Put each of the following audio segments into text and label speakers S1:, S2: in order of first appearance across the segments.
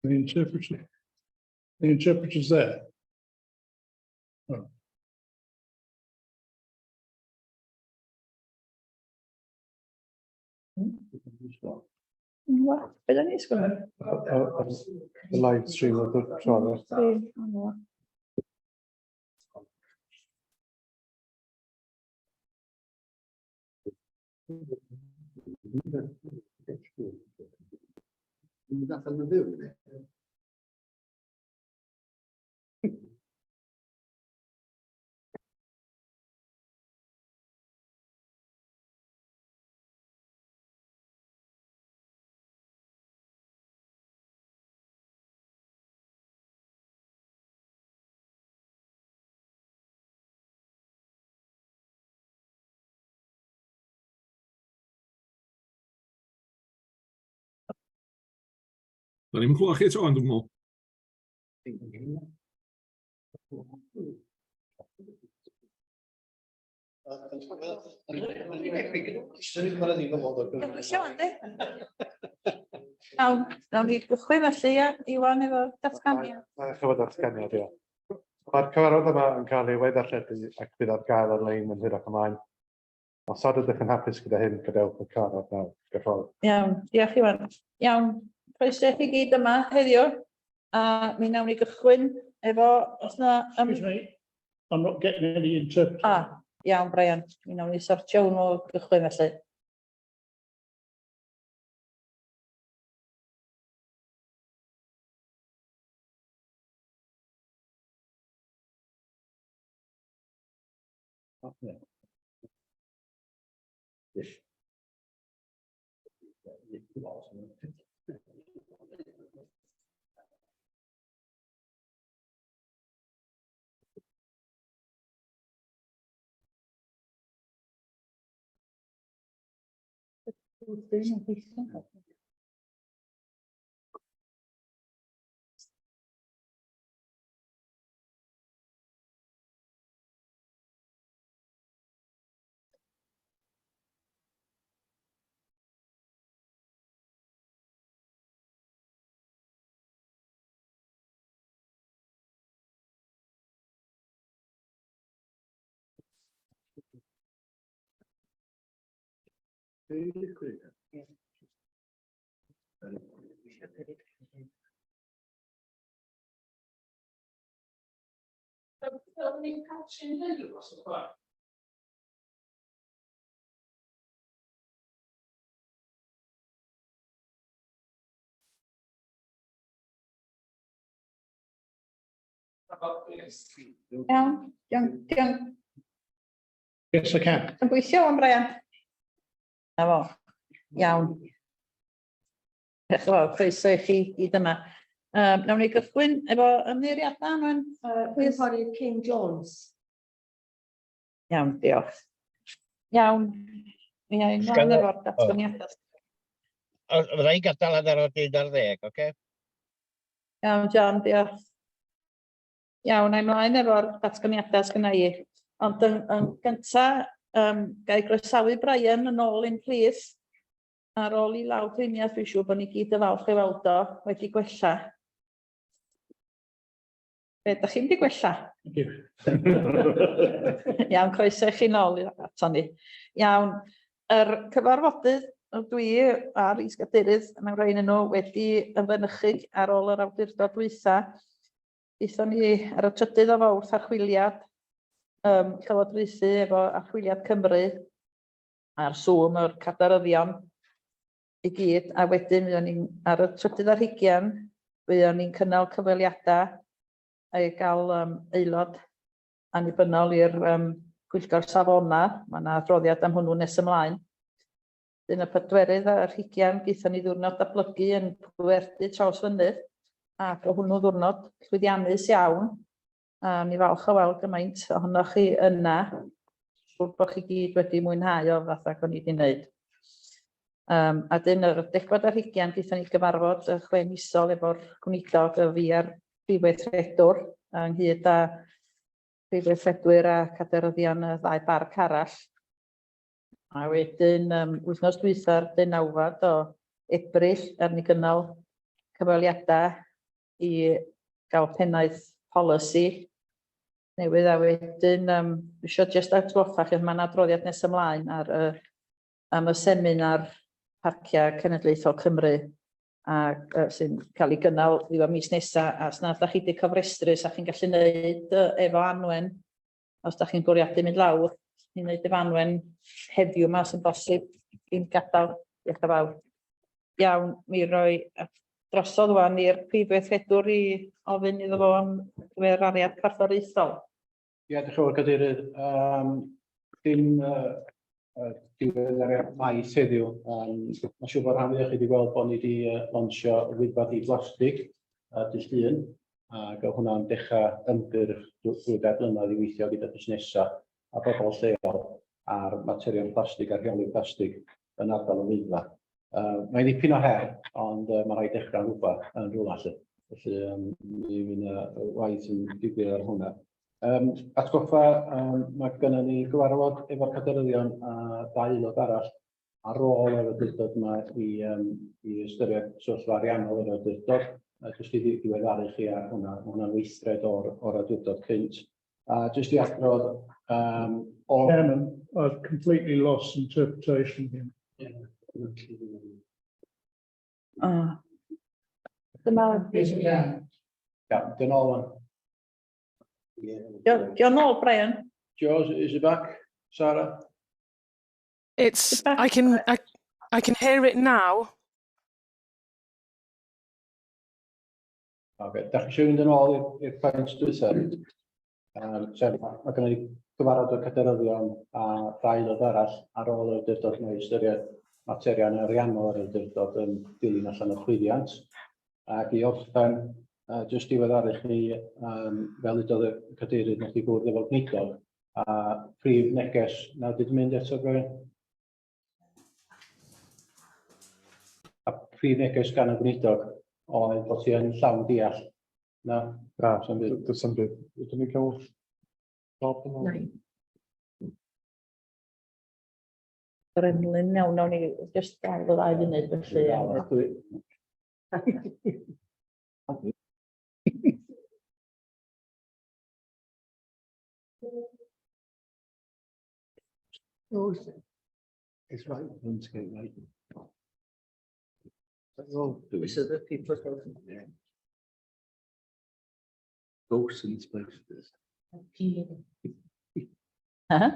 S1: The interpreter. The interpreter's there. Oh.
S2: Wa, be da ni sgwrdd?
S3: The live stream of the trial.
S4: Da ni'n clywed chi eto, ond dwi'n meddwl.
S2: Iawn, nawn ni gychwyn felly, ia, Iwan efo datganiad.
S3: Mae'n chyfod datganiad, ia. Mae'r cyfarfod yma yn cael ei weddarlledu ac bydd ar gael ar-lein yn hwyrach ymlaen. Os nad ydych yn hapus gyda hyn, gadewch y cyfarfod nawr. Diolch yn fawr.
S2: Iawn, diolch Iwan. Iawn, croeso i chi gyd yma heddiw, a mi nawn ni gychwyn efo, os na... Um...
S1: Excuse me, I'm not getting any interpreter.
S2: Ah, iawn Brian, mi nawn ni sortio hwnnw o gychwyn felly. Iawn, iawn, iawn.
S1: Yes, I can.
S2: Yn gweithio wan, Brian? Na fo. Iawn. Diolch yn fawr, croeso i chi gyd yma. Um, nawn ni gychwyn efo ymddiheuriadau, Anwen? Please.
S5: Cynghorydd Kim Jones.
S2: Iawn, diolch. Iawn. Mi ai ymlaen efo'r datganiadau.
S6: Fydda i'n gadael hanner o 11, oce?
S2: Iawn, John, diolch. Iawn, a'i mlaen efo'r datganiadau sgynna i. Ond yn, yn gynta, um, ga i groesawu Brian yn ôl i'n plith. Ar ôl i law driniaeth, dwi'n siŵr bod ni gyd yn falch ei weld o wedi gwella. Be, da chi'n wedi gwella?
S1: Thank you.
S2: Iawn, croeso i chi nôl ato ni. Iawn, yr cyfarfodydd dwi a'r is-gadeirydd mewn rhai ohonyn nhw wedi ymfynychu ar ôl yr awdurdod dwytha. Aethon ni ar y 3 o Fawrth archwiliad llywodraethu efo Archwiliad Cymru ar Zoom o'r cadaryddion i gyd, a wedyn fuon ni'n ar y 23, fuon ni'n cynnal cyfweliadau i gael aelod annibynnol i'r Pwyllgor Safonau. Mae yna adroddiad am hwnnw nes ymlaen. Dyn y 24, gaethon ni ddiwrnod datblygu yn Pwerdy Trawsfynydd, ac o hwnnw ddwrnod llwyddiannus iawn. A ni falch o weld gymaint ohonoch chi yna. Siŵr bod chi gyd wedi mwynhau o fatha o'n i wedi wneud. A dyn yr 20 gaethon ni gyfarfod y 6 misol efo'r gweinidog, y fi a'r prif weithredwr, ynghyd â prif weithredwyr a cadeiryddion y ddau barc arall. A wedyn wythnos dwytha'r 19 o Ebrill, ar ni gynnal cyfweliadau i gael pennaeth polisi newydd, a wedyn dwi isio jyst atgoffa chi, mae yna adroddiad nes ymlaen ar am y seminar Parciau Cenedlaethol Cymru a sy'n cael ei gynnal ddiwedd mis nesa, a os na ydych chi wedi cofrestru, sa chi'n gallu neud efo Anwen, os da chi'n bwriadu mynd lawr, ni'n neud efo Anwen heddiw yma, os yn bosib, cyn gadael. Diolch yn fawr. Iawn, mi roi drosodd wan i'r prif weithredwr i ofyn iddo fo am ddiweddariad corfforaethol.
S5: Ie, diolch yn fawr, Cadeirydd. Dim diweddariad maith heddiw. Mae'n siŵr bod rhan fwyaf chi wedi gweld bod ni wedi lansio y Wyddfa Di-blastig dydd Llun, ac oedd hwnna'n dechrau ymgyrch 2 blynedd i weithio gyda busnesau a bobl lleol ar materion plastig a rheoli plastig yn ardal y Wyddfa. Mae'n ddipyn o her, ond mae rhaid dechrau rhywbeth yn rhywle lly. Felly mi fydd yna waith yn digwydd ar hwnna. Atgoffa, mae gennym ni gyfarfod efo'r cadeiryddion a dau aelod arall ar ôl yr awdurdod yma i ystyried sefyllfa ariannol yr awdurdod. Jyst i ddiweddaru chi ar hwnna, mae hwnna'n weithred o'r awdurdod cynt. A jyst i adrodd o...
S1: Chairman, I've completely lost interpretation here.
S2: Oh. Dyma,
S1: Yes, I can.
S5: Ia, dyn ôl wan.
S2: Dio nôl, Brian?
S5: Joe, is it back? Sarah?
S7: It's
S2: back.
S7: I can hear it now.
S5: Oce, da chi eisiau fynd yn ôl i'r pwynt dwytha? Sef, mae gennym ni gyfarfod o'r cadeiryddion a dau aelod arall ar ôl yr awdurdod neu ystyried materion ariannol yr awdurdod yn dilyn allan o chwyddiant. Ac i orffen, jyst diweddaru chi, fel udodd y cadeirydd, nath i gwrdd efo'r gweinidog, a prif neges, na wedi mynd eto, Brian? A prif neges gan y gweinidog oedd bod ti yn llawn deall. Na,
S3: Na,
S5: sa'm byd.
S3: Does dim byd. Ydyn ni'n cael Bob yn ôl?
S2: Yr enlyn, iawn, nawn ni jyst gael y ddau funud felly. Iawn.
S1: It's right, once again, right. That's all.
S6: So the people.
S1: Yeah. Ghosts in this place.
S2: Huh?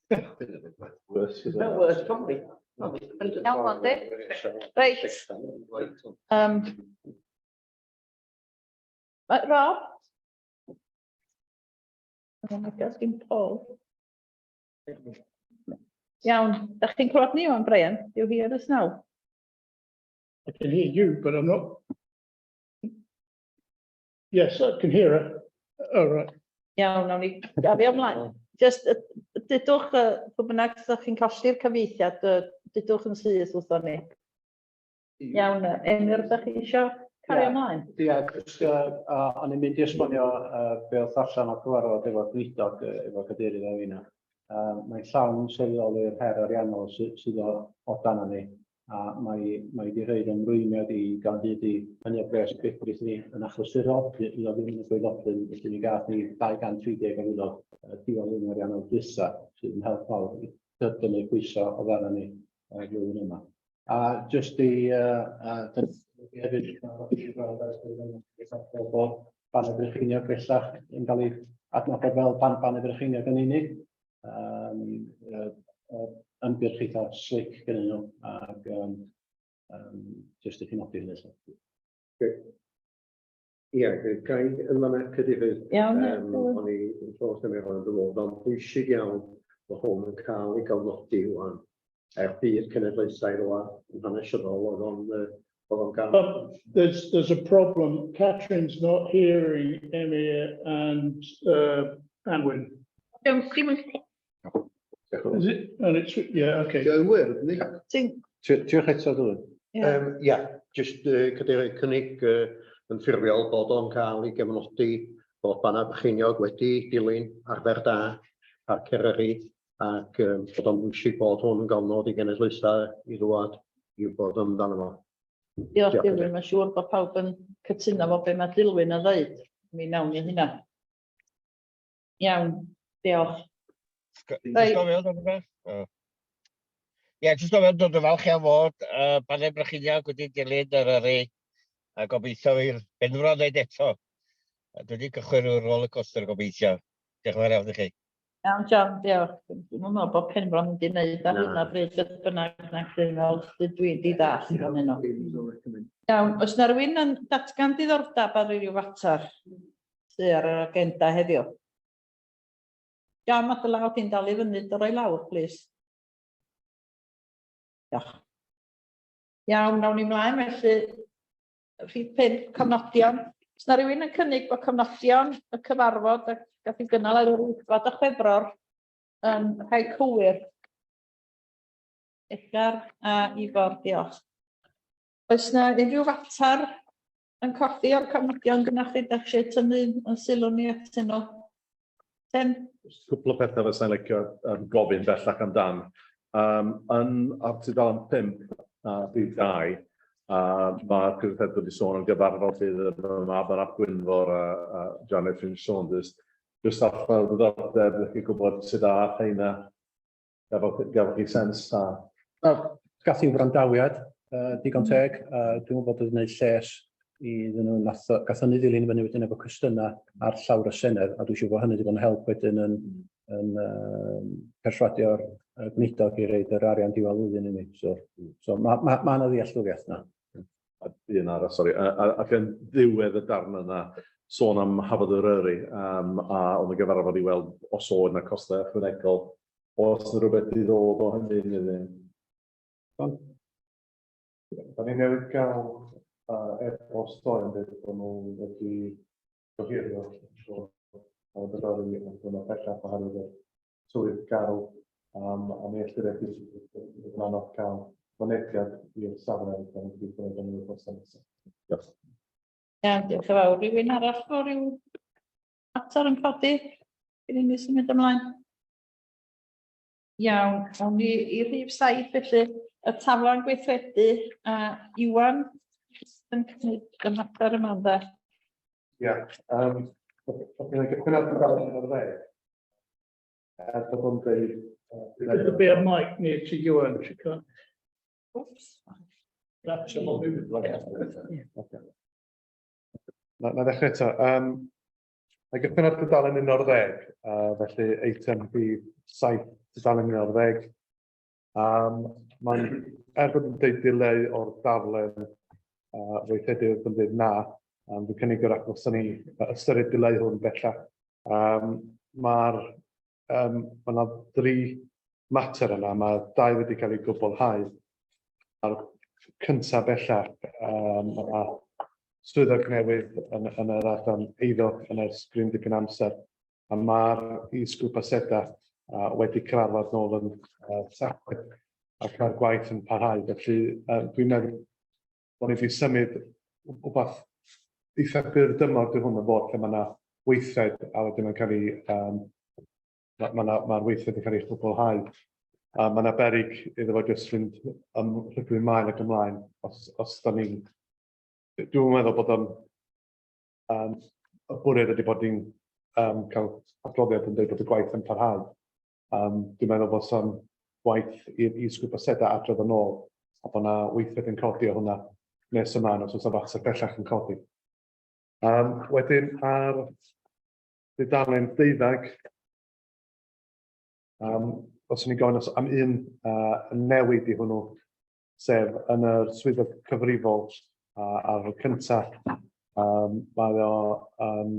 S1: Worse, is it?
S6: No, worse, probably.
S2: Iawn, Andy. Reit. Rob? Oh my God, dim Paul. Iawn, da chi'n clywed ni wan, Brian? Do you hear us now?
S8: I can hear you, but I'm not. Yes, I can hear her. All right.
S2: Iawn, nawn ni gario ymlaen. Just dudwch, pwy bynnag ydych chi'n colli'r cyfieithiad, dudwch yn syth wrthon ni. Iawn, Emyr, ydych chi eisiau cario
S5: Ie.
S2: ymlaen?
S5: Ie, jyst o'n i'n mynd i esbonio be oedd allan o'r cyfarfod efo'r gweinidog, efo cadeirydd o finna. Mae'n llawn sylweddoli'r her ariannol sydd o dan ni, a mae wedi rhoid ymrwymiad i gael hyd i hynny o bres fedrith ni yn achlysurol, i o ddim yn y gwaelodlin, felly mi gath ni 230 o filoedd diwedd flwyddyn ariannol dwytha, sydd yn help mawr i dynnu pwyso o ddan ni flwyddyn yma. A jyst i hefyd bod Bannau Brycheiniog bellach yn cael ei adnabod fel Bannau Brycheiniog yn unig. Ymgyrch eitha slick gyda nhw ac jyst i chi nodi hynny.
S1: Ie, ga i yn fan'na, Cadeirydd?
S2: Iawn,
S1: O'n i yn sôn am efo yn ddod, ond bwysig iawn bod hwn yn cael ei gofnodi ŵan. Er budd cenedlaethau rŵan, yn hanesyddol, oedd o'n gael.
S8: There's a problem. Catherine's not hearing Emyr and Anwen.
S2: Dim, dim,
S8: Is it? And it's, yeah, okay.
S1: Dwi'n wir, ni?
S2: ti'n,
S5: Tiwch eto, Dylwyn.
S2: ie.
S1: Ia, jyst Cadeirydd, cynnig yn ffurfiol bod o'n cael ei gefnodi bod Bannau Brycheiniog wedi dilyn arfer da Parc Eryri ac bod o'n bwysig bod hwn yn gofnod i genedlaethau i ddwad i wybod amdano fo.
S2: Diolch
S1: Diolch,
S2: Dilwyn, mae'n siŵr bod pawb yn cytuno fo be mae Dilwyn yn ddeud. Mi nawn ni hynna. Iawn, diolch.
S6: Jyst gofio dod yn falch. Ie, jyst gofio dod yn falch iawn fod Bannau Brycheiniog wedi dilyn yr Eryri a gobeithio i'r Benfro wneud eto. A dwi wedi cychwyn rhyw roller coaster gobeithio. Diolch yn fawr iawn i chi.
S2: Iawn, John, diolch. Dwi'm yn meddwl bod Penfro'n mynd i wneud ar
S1: Na.
S2: hyn o bryd beth bynnag na dwi'n fel dwi wedi ddallt ohonyn nhw. Iawn, oes na rywun yn datgan diddordeb ar ryw fater sydd ar yr agenda heddiw? John, mae dy law di'n dal i fyny, dy roi lawr, plis. Diolch. Iawn, nawn ni mlaen felly. Rhif 5, cofnodion. Oes na rywun yn cynnig bod cofnodion y cyfarfod a gath ei gynnal ar yr 8 o Chwefror yn rhai cywir? Edgar a Ifor, diolch. Oes na unrhyw fater yn codi o'r cofnodion gynna'ch chi, dach chi eisiau tynnu yn sylw ni atyn nhw? Tim?
S3: Cwpl o pethau fysa'n licio gofyn bellach amdan. Yn ar tudalen 5 a rhif 2, mae'r cyfrifiad wedi sôn am gyfarfod sydd yn Mabon ap Gwynfor a Janet Finch Saunders. Jyst allan o ddiddordeb, ydych chi'n gwybod sydd â rheina? Gafodd chi sens a...
S5: Gath i wrandawiad digon teg. Dwi'n meddwl bod o'n gwneud lles iddyn nhw. Gath hynny ddilyn fyny wedyn efo cwestiynau ar llawr y Senedd, a dwi'n siŵr bod hynny wedi bod yn help wedyn yn perswadio'r gweinidog i roid yr arian diwedd flwyddyn i ni. So ma 'na ddealltwriaeth na.
S3: A un arall, sori, ac yn ddiwedd y darn yna, sôn am Hafod Eryri, a oedd y gyfarfod i weld os oedd yna costau ychwanegol, oes yna rhywbeth i ddod o hynny neu ddim? Da ni newydd gael e-bost ddoe yn dweud bod nhw wedi gohirio Hafod Eryri yn diwrnod bellach oherwydd y tywydd garw, a mi ellir yn anodd cael mynediad i'r safle gan y gobeithio yn y wythnos nesaf. Diolch.
S2: Iawn, diolch yn fawr. Rhywun arall fo ryw mater yn codi cyn i ni symud ymlaen? Iawn, awn ni i rhif 7 felly, y taflen gweithredu, a Iwan yn cynnig y mater yma ynde?
S3: Ia, dwi'n gychwyn ar dudalen 11. Er bod o'n dweud...
S8: There'll be a mic near to Iwan, she can't.
S2: Oops.
S8: That's a lot.
S3: Na ddechrau eto. Na gychwyn ar dudalen 11, felly eitem rhif 7. tudalen 11. Mae'n, er bod yn deud dileu o'r darllen weithredu wrth yn dweud na, dwi'n cynnig yr achos ni ystyried dileu hwn bellach. Mae'r ma yna dri mater yna, mae dau wedi cael ei gwblhau. A'r cyntaf bellach, mae swyddog newydd yn yr adran eiddo yn ers gryn dipyn amser, a mae'r is-grŵp asedau wedi cyfarfod nôl yn Tachwedd, ac mae'r gwaith yn parhau. Felly dwi'n meddwl bod ni wedi symud wbath eitha byr dymor 'di hwn yn fod lle mae yna weithred a wedyn mae'n cael ei mae'r weithred yn cael ei chwblhau. A mae yna beryg iddo fo jyst fynd ym rhyblu ymlaen ac ymlaen os da ni'n. Dwi'n meddwl bod o'n y bwriad ydy bod ni'n cael adroddiad yn dweud bod y gwaith yn parhau. Dwi'n meddwl bod so'n gwaith i'r is-grŵp asedau adrodd yn ôl a bod yna weithred yn codi o hwnna nes ymlaen os oes yna fater bellach yn codi. Wedyn ar dudalen 12, os o'n i'n gofyn os am un newid i hwnnw, sef yn yr swyddog cyfrifol ar y cyntaf, mae o yn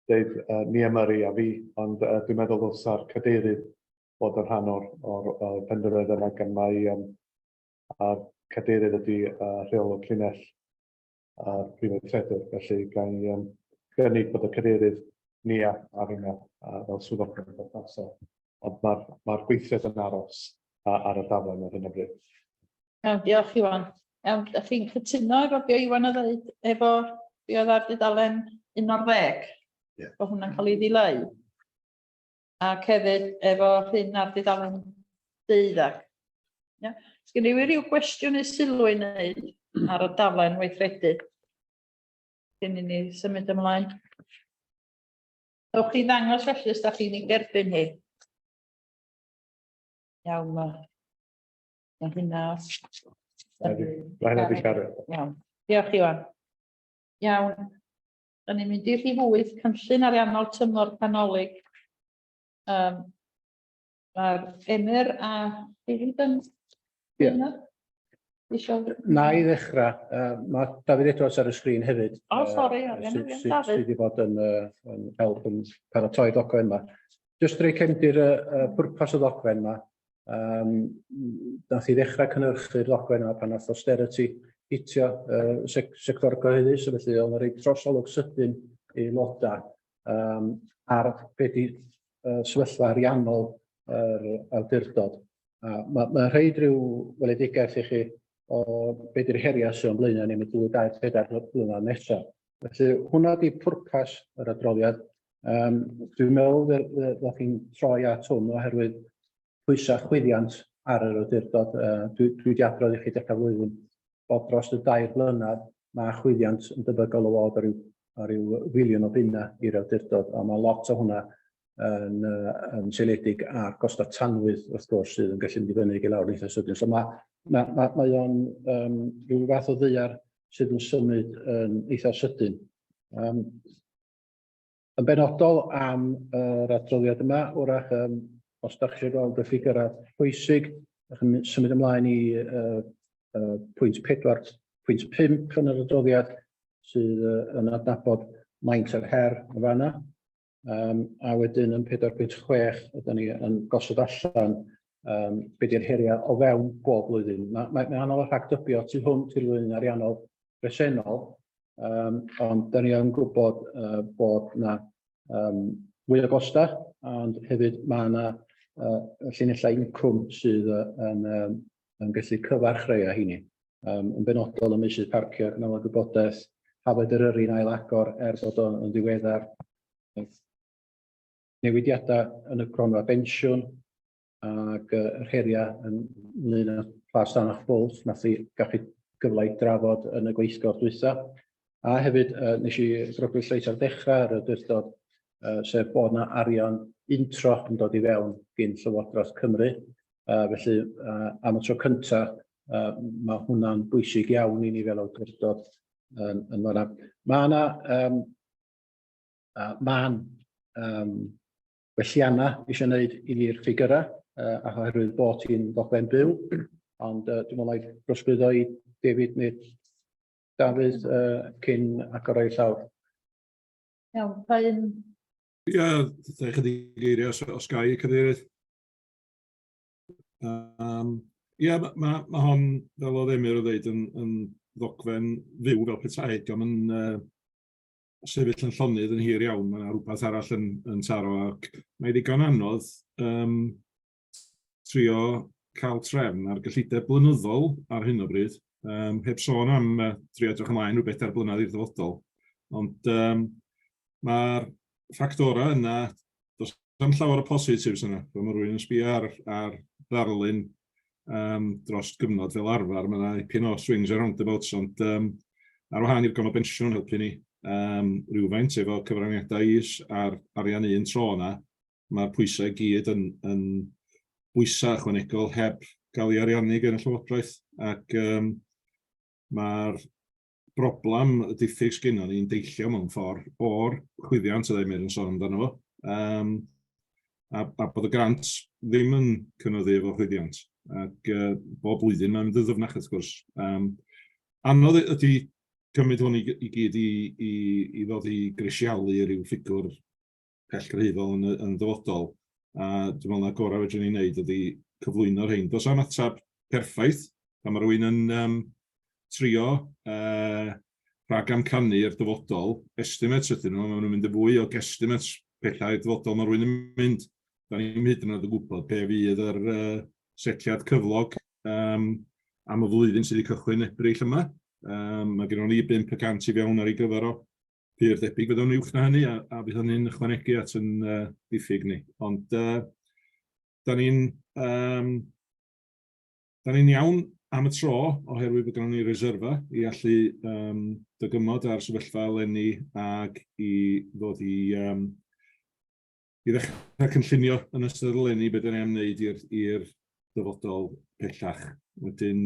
S3: deud Nia Murray a fi, ond dwi'n meddwl ddylsa'r cadeirydd fod yn rhan o'r penderfyniad yna gan mai a'r cadeirydd ydy rheolwr llinell a'r prif weithredwr, felly ga i gynnig bod y cadeirydd Nia ar hynna fel swyddogion berthnasol. Ond mae'r gweithred yn aros ar y daflen ar hyn o bryd.
S2: Iawn, diolch Iwan. Iawn, ydych chi'n cytuno efo be Iwan a ddeud efo be oedd ar dudalen 11?
S1: Ie.
S2: Bod hwnna'n cael ei ddileu. Ac hefyd efo hyn ar dudalen 12. Ia. Sgen i ryw gwestiwn neu sylw i wneud ar y daflen weithredu? Cyn i ni symud ymlaen. Ewch chi ddangos felly os da chi'n ei derbyn hi. Iawn, mae hynna.
S3: Mae hynna wedi cario.
S2: Iawn. Diolch Iwan. Iawn. Da ni'n mynd i'r rhif 8, cynllun ariannol tymor canolig. Mae'r Emyr a David yn...
S5: Ie.
S2: Yna? Isio...
S5: Na i ddechrau, mae Dafydd Edwards ar y sgrin hefyd.
S2: O, sori, arian, arian, Dafydd.
S5: Sydd wedi bod yn help yn paratoi dogfen yma. Jyst rhoi cefndir y pwrpas y ddogfen yma. Nath i ddechrau cynhyrchu'r ddogfen yma pan nath austerity hitio sector cyhoeddus, felly oedd yn rhoi trosolwg sydyn i aelodau ar be di sefyllfa ariannol yr awdurdod. A ma rhaid rhyw weledigaeth i chi o be di'r heriau sydd o'n blaenau ni am y 2, 2, 4 blynedd nesaf. Felly hwnna di pwrpas yr adroddiad. Dwi'n meddwl fyddwch chi'n troi at hwn oherwydd pwysau chwyddiant ar yr awdurdod. Dwi wedi adrodd i chi dechrau flwyddyn bod dros y 2 blynedd mae chwyddiant yn debygol o fod ar ryw filiwn o bunna i'r awdurdod, a mae lot o hwnna yn seiliedig ar gostau tanwydd, wrth gwrs, sydd yn gallu mynd i fyny i lawr yn eitha sydyn. So mae o'n rhyw fath o ddaear sydd yn symud yn eitha sydyn. Yn benodol am yr adroddiad yma, wrach, os da chi eisiau gweld y ffigurau pwysig, ydych chi'n symud ymlaen i pwynt 4.5 yn yr adroddiad sydd yn adnabod maint yr her yn fanna. A wedyn yn 4.6 ydyn ni yn gosod allan be di'r heriau o fewn bob blwyddyn. Mae'n anodd rhagdybio tu hwnt i'r flwyddyn ariannol bresennol, ond da ni yn gwybod bod na fwy o gostau, ond hefyd mae yna llinellau incwm sydd yn gallu cyfarch rhai o heini. Yn benodol ym meysydd parcio, canolfan gwybodaeth, Hafod Eryri'n ail agor er bod o'n ddiweddar, newidiadau yn y gronfa bensiwn ac yr heriau ynglyn â Plas Danach Bwlch, nath i gallu gyfle i drafod yn y gweithgor dwytha. A hefyd nes i grybwyll reit ar ddechrau yr awdurdod, sef bod yna arian untro yn dod i fewn gyn Llywodraeth Cymru. Felly am y tro cyntaf, mae hwnna'n bwysig iawn i ni fel awdurdod yn fan'na. Mae yna mân welliannau eisiau gwneud i'r ffigurau. ac oherwydd bod hi'n ddogfen byw, ond dwi'n meddwl na'i drosglwyddo i David neu Dafydd cyn agor o'i llawr.
S2: Iawn, pa un?
S4: Ie, dda chydig geiriau os ga i, Cadeirydd. Ie, ma' ma' ma' hon, fel oedd Emyr yn dweud, yn ddogfen fyw fel petai. Dio'm yn sefyll yn llonydd yn hir iawn, mae yna rhywbeth arall yn taro ac mae ddigon anodd trio cael trefn ar gyllideb blynyddol ar hyn o bryd, heb sôn am trio edrych ymlaen rhyw 4 blynedd i'r dyfodol. Ond mae'r ffactorau yna, does dim llawer o positives yna. Pan mae rhywun yn sbio ar ddarlun dros gyfnod fel arfer, mae yna dipyn o swings and roundabouts, ond ar wahân i'r gronfa bensiwn helpu ni rhywfaint efo cyfraniadau is a'r arian un tro yna, mae'r pwysau i gyd yn bwysau ychwanegol heb gael ei ariannu gan y Llywodraeth ac mae'r broblem, y diffyg sgynnon ni'n deillio mewn ffordd o'r chwyddiant oedd Emyr yn sôn amdano fo. A bod y grant ddim yn cynyddu efo chwyddiant. Ac bob blwyddyn mae'n mynd yn ddyfnach wrth gwrs. Anodd ydy cymryd hwn i gyd i ddod i grisialu rhyw ffigwr pellgyrhaeddol yn dyfodol. A dwi'n meddwl na gorau fedrwn ni wneud ydy cyflwyno'r rhain. Does am ateb perffaith, pan mae rhywun yn trio rhagamcanu i'r dyfodol, estimates ydyn nhw, maen nhw'n mynd yn fwy o guesstimates pellach i'r dyfodol mae rhywun yn mynd. Da ni'n hyd yn oed yn gwybod be fydd yr setliad cyflog am y flwyddyn sydd wedi cychwyn Ebrill yma. Mae gennym ni 5% i fewn ar ei gyfer o. Pur debyg fydd o'n uwch na hynny a fydd hynny'n ychwanegu at yn diffyg ni. Ond da ni'n iawn am y tro oherwydd bod gennym ni reserfa i allu dygymod ar sefyllfa eleni ac i ddod i ddechrau cynllunio yn ystod eleni beth 'dan ni am wneud i'r dyfodol pellach. Wedyn,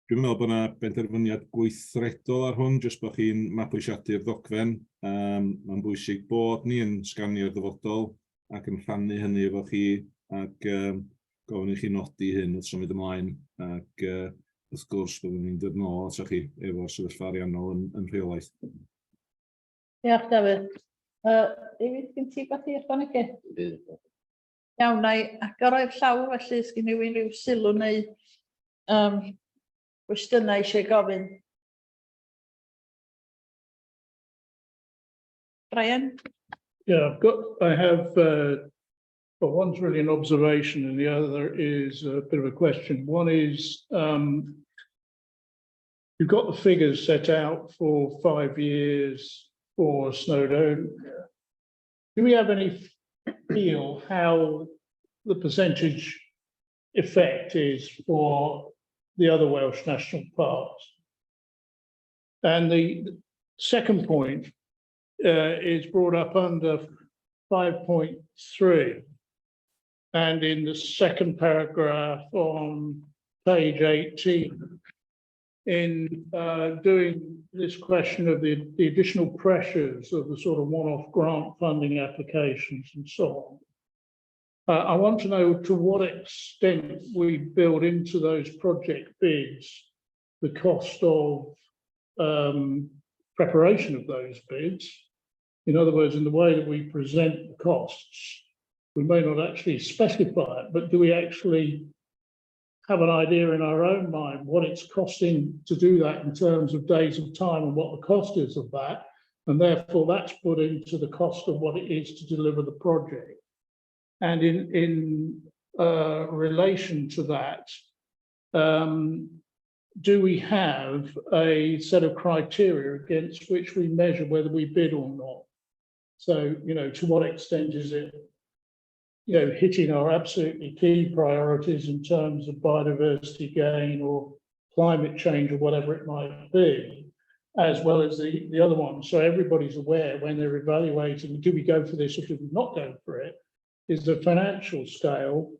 S4: dwi'n meddwl bod yna benderfyniad gweithredol ar hwn, jyst bod chi'n mabwysiadu'r ddogfen. Mae'n bwysig bod ni yn sganio'r dyfodol ac yn rhannu hynny efo chi ac gofyn i chi nodi hyn wrth symud ymlaen ac wrth gwrs byddwn ni'n dod nôl atoch chi efo'r sefyllfa ariannol yn rheolaidd.
S2: Diolch, Dafydd. David, gen ti beth i ychwanegu? Iawn, na i agor o'r llawr felly, sgyn rhywun rhyw sylw neu gwestiynau eisiau gofyn? Brian?
S8: Yeah, I have, well, one's really an observation and the other is a bit of a question. One is, you've got the figures set out for 5 years for Snowdonia. Do we have any feel how the percentage effect is for the other Welsh national parks? And the second point is brought up under 5.3. And in the second paragraph on page 18, in doing this question of the additional pressures of the sort of one-off grant funding applications and so on. I want to know to what extent we build into those project bids the cost of preparation of those bids. In other words, in the way that we present the costs, we may not actually specify it, but do we actually have an idea in our own mind what it's costing to do that in terms of days of time and what the cost is of that? And therefore that's put into the cost of what it is to deliver the project. And in relation to that, do we have a set of criteria against which we measure whether we bid or not? So, to what extent is it hitting our absolutely key priorities in terms of biodiversity gain or climate change or whatever it might be, as well as the other ones? So everybody's aware when they're evaluating, do we go for this or do we not go for it, is the financial scale,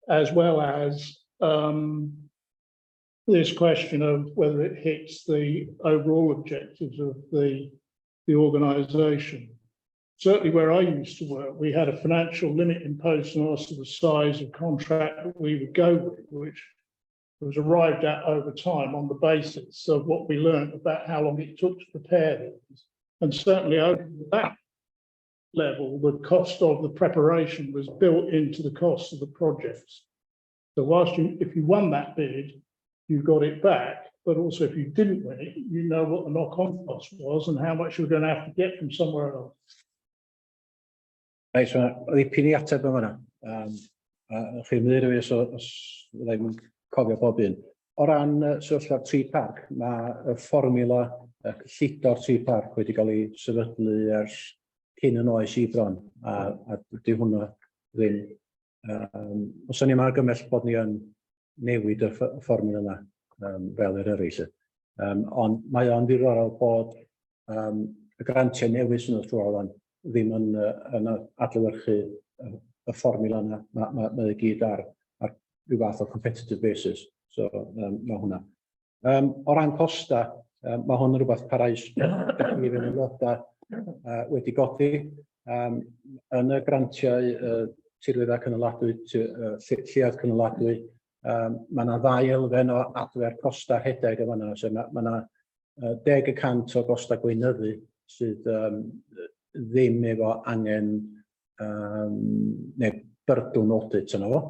S8: as well as this question of whether it hits the overall objectives of the organisation. Certainly where I used to work, we had a financial limit imposed on us of the size of contract that we would go with, which was arrived at over time on the basis of what we learned about how long it took to prepare these. And certainly over that level, the cost of the preparation was built into the cost of the projects. So whilst you, if you won that bid, you got it back, but also if you didn't win it, you know what the knock-on cost was and how much you were going to have to get from somewhere else.
S5: Reit, so ddipyn i ateb yn fan'na. A chi'n mynd i os, os fydda i'm yn cofio bob un. O ran sefyllfa'r tri parc, mae y fformiwla cyllido'r tri parc wedi cael ei sefydlu ers cyn yn oes i bron, a dydy hwnna ddim. Os o'n i'n argymell bod ni yn newid y fformiwla yna fel yr eraill. Ond mae o'n ddiddorol bod y grantiau newydd sy'n dod trwy wan ddim yn adlewyrchu y fformiwla yna. Mae i gyd ar rhyw fath o competitive basis. So mae hwnna. O ran costa, mae hwn yn rhywbeth parhaus i fynd aelodau wedi godi. Yn y grantiau tirweddau cynaladwy, lleoedd cynaladwy, mae yna ddau elfen o adfer costa rhedeg yn fan'na. So mae yna 10% o gosta gweinyddu sydd ddim efo angen neu byrdwn audit yno fo.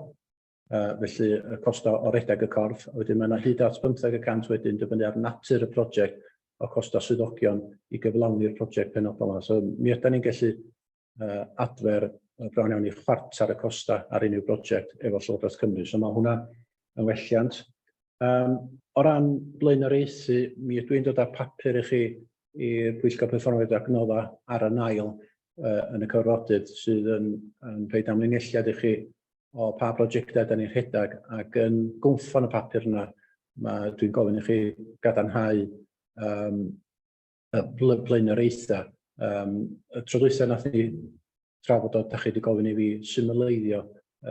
S5: Felly y costa o redeg y corff, a wedyn mae yna hyd at 15% wedyn dibynnu ar natur y prosiect o costa swyddogion i gyflawni'r prosiect penodol yna. So mi ydan ni'n gallu adfer bron iawn i chwarter y costa ar unrhyw brosiect efo Llywodraeth Cymru. So mae hwnna yn welliant. O ran blaenoriaethu, mi ydw i'n dod â papur i chi i'r Pwyllgor Perfformiad Adnoddau ar yn ail yn y cyfarfodydd sydd yn rhoi amlinelliad i chi o pa brosiectau da ni'n rhedeg, ac yn gwmffon y papur yna, dwi'n gofyn i chi gadarnhau y blaenoriaethau. Y tro dwytha nath ni trafod o, da chi wedi gofyn i fi symleiddio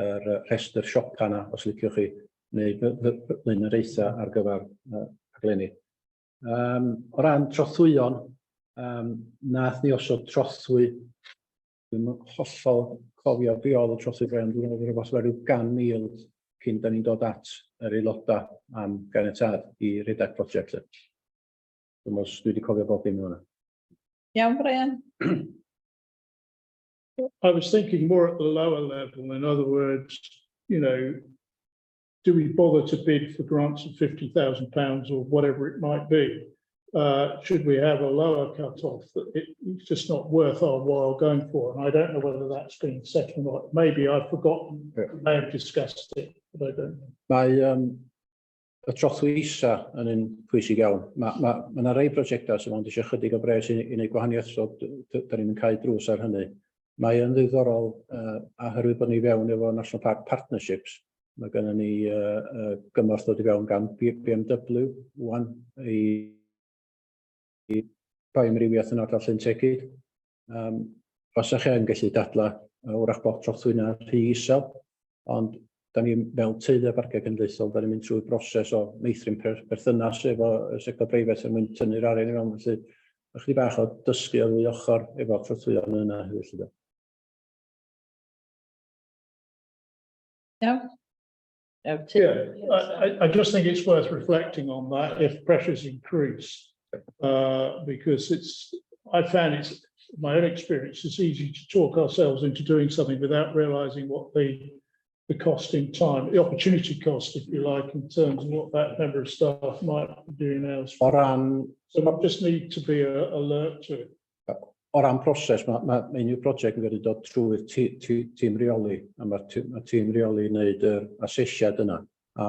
S5: yr rhestr siopa yna, os liciwch chi, neu blaenoriaethau ar gyfer rhaglenni. O ran trothwyon, nath ni osod trothwy, dwi'm yn hollol cofio be oedd y trothwy Brian, dwi'n meddwl rhywbeth fel rhyw 100,000 cyn da ni'n dod at yr aelodau am ganiatâd i redeg prosiect. Dwi'n meddwl os dwi wedi cofio bob dim i hwnna.
S2: Iawn, Brian?
S8: I was thinking more at the lower level. In other words, do we bother to bid for grants of £50,000 or whatever it might be? Should we have a lower cut-off that it's just not worth our while going for? And I don't know whether that's been set or not. Maybe I've forgotten. I may have discussed it, but I don't know.
S5: Mae y trothwy isa yn un pwysig iawn. Mae ma, ma 'na rai prosiectau sydd ond eisiau chydig o bres i wneud gwahaniaeth, so da ni'n cael drws ar hynny. Mae yn ddiddorol, oherwydd bod ni fewn efo National Park Partnerships, mae gennym ni gymorth dod i fewn gan BMW wan i bioamrywiaeth yn ardal Llyn Tegid. Fasach chi yn gallu dadla wrach bod trothwy yna rhy isel, ond da ni fel teulu o barciau cenedlaethol, da ni'n mynd trwy broses o meithrin perthynas efo y sector breifat er mwyn tynnu'r arian i mewn. Felly, ychydig bach o dysgu o ddwy ochr efo trothwyon yna hefyd. Felly.
S2: Iawn. Iawn,
S8: Yeah, I just think it's worth reflecting on that if pressures increase, because I found it's, my own experience, it's easy to talk ourselves into doing something without realising what the cost in time, the opportunity cost, if you like, in terms of what that member of staff might be doing elsewhere.
S5: O ran,
S8: So we just need to be alert to it.
S5: O ran proses, mae unrhyw prosiect yn gorfod dod trwy'r tîm reoli, a mae'r ma tîm reoli yn gwneud yr asesiad yna. A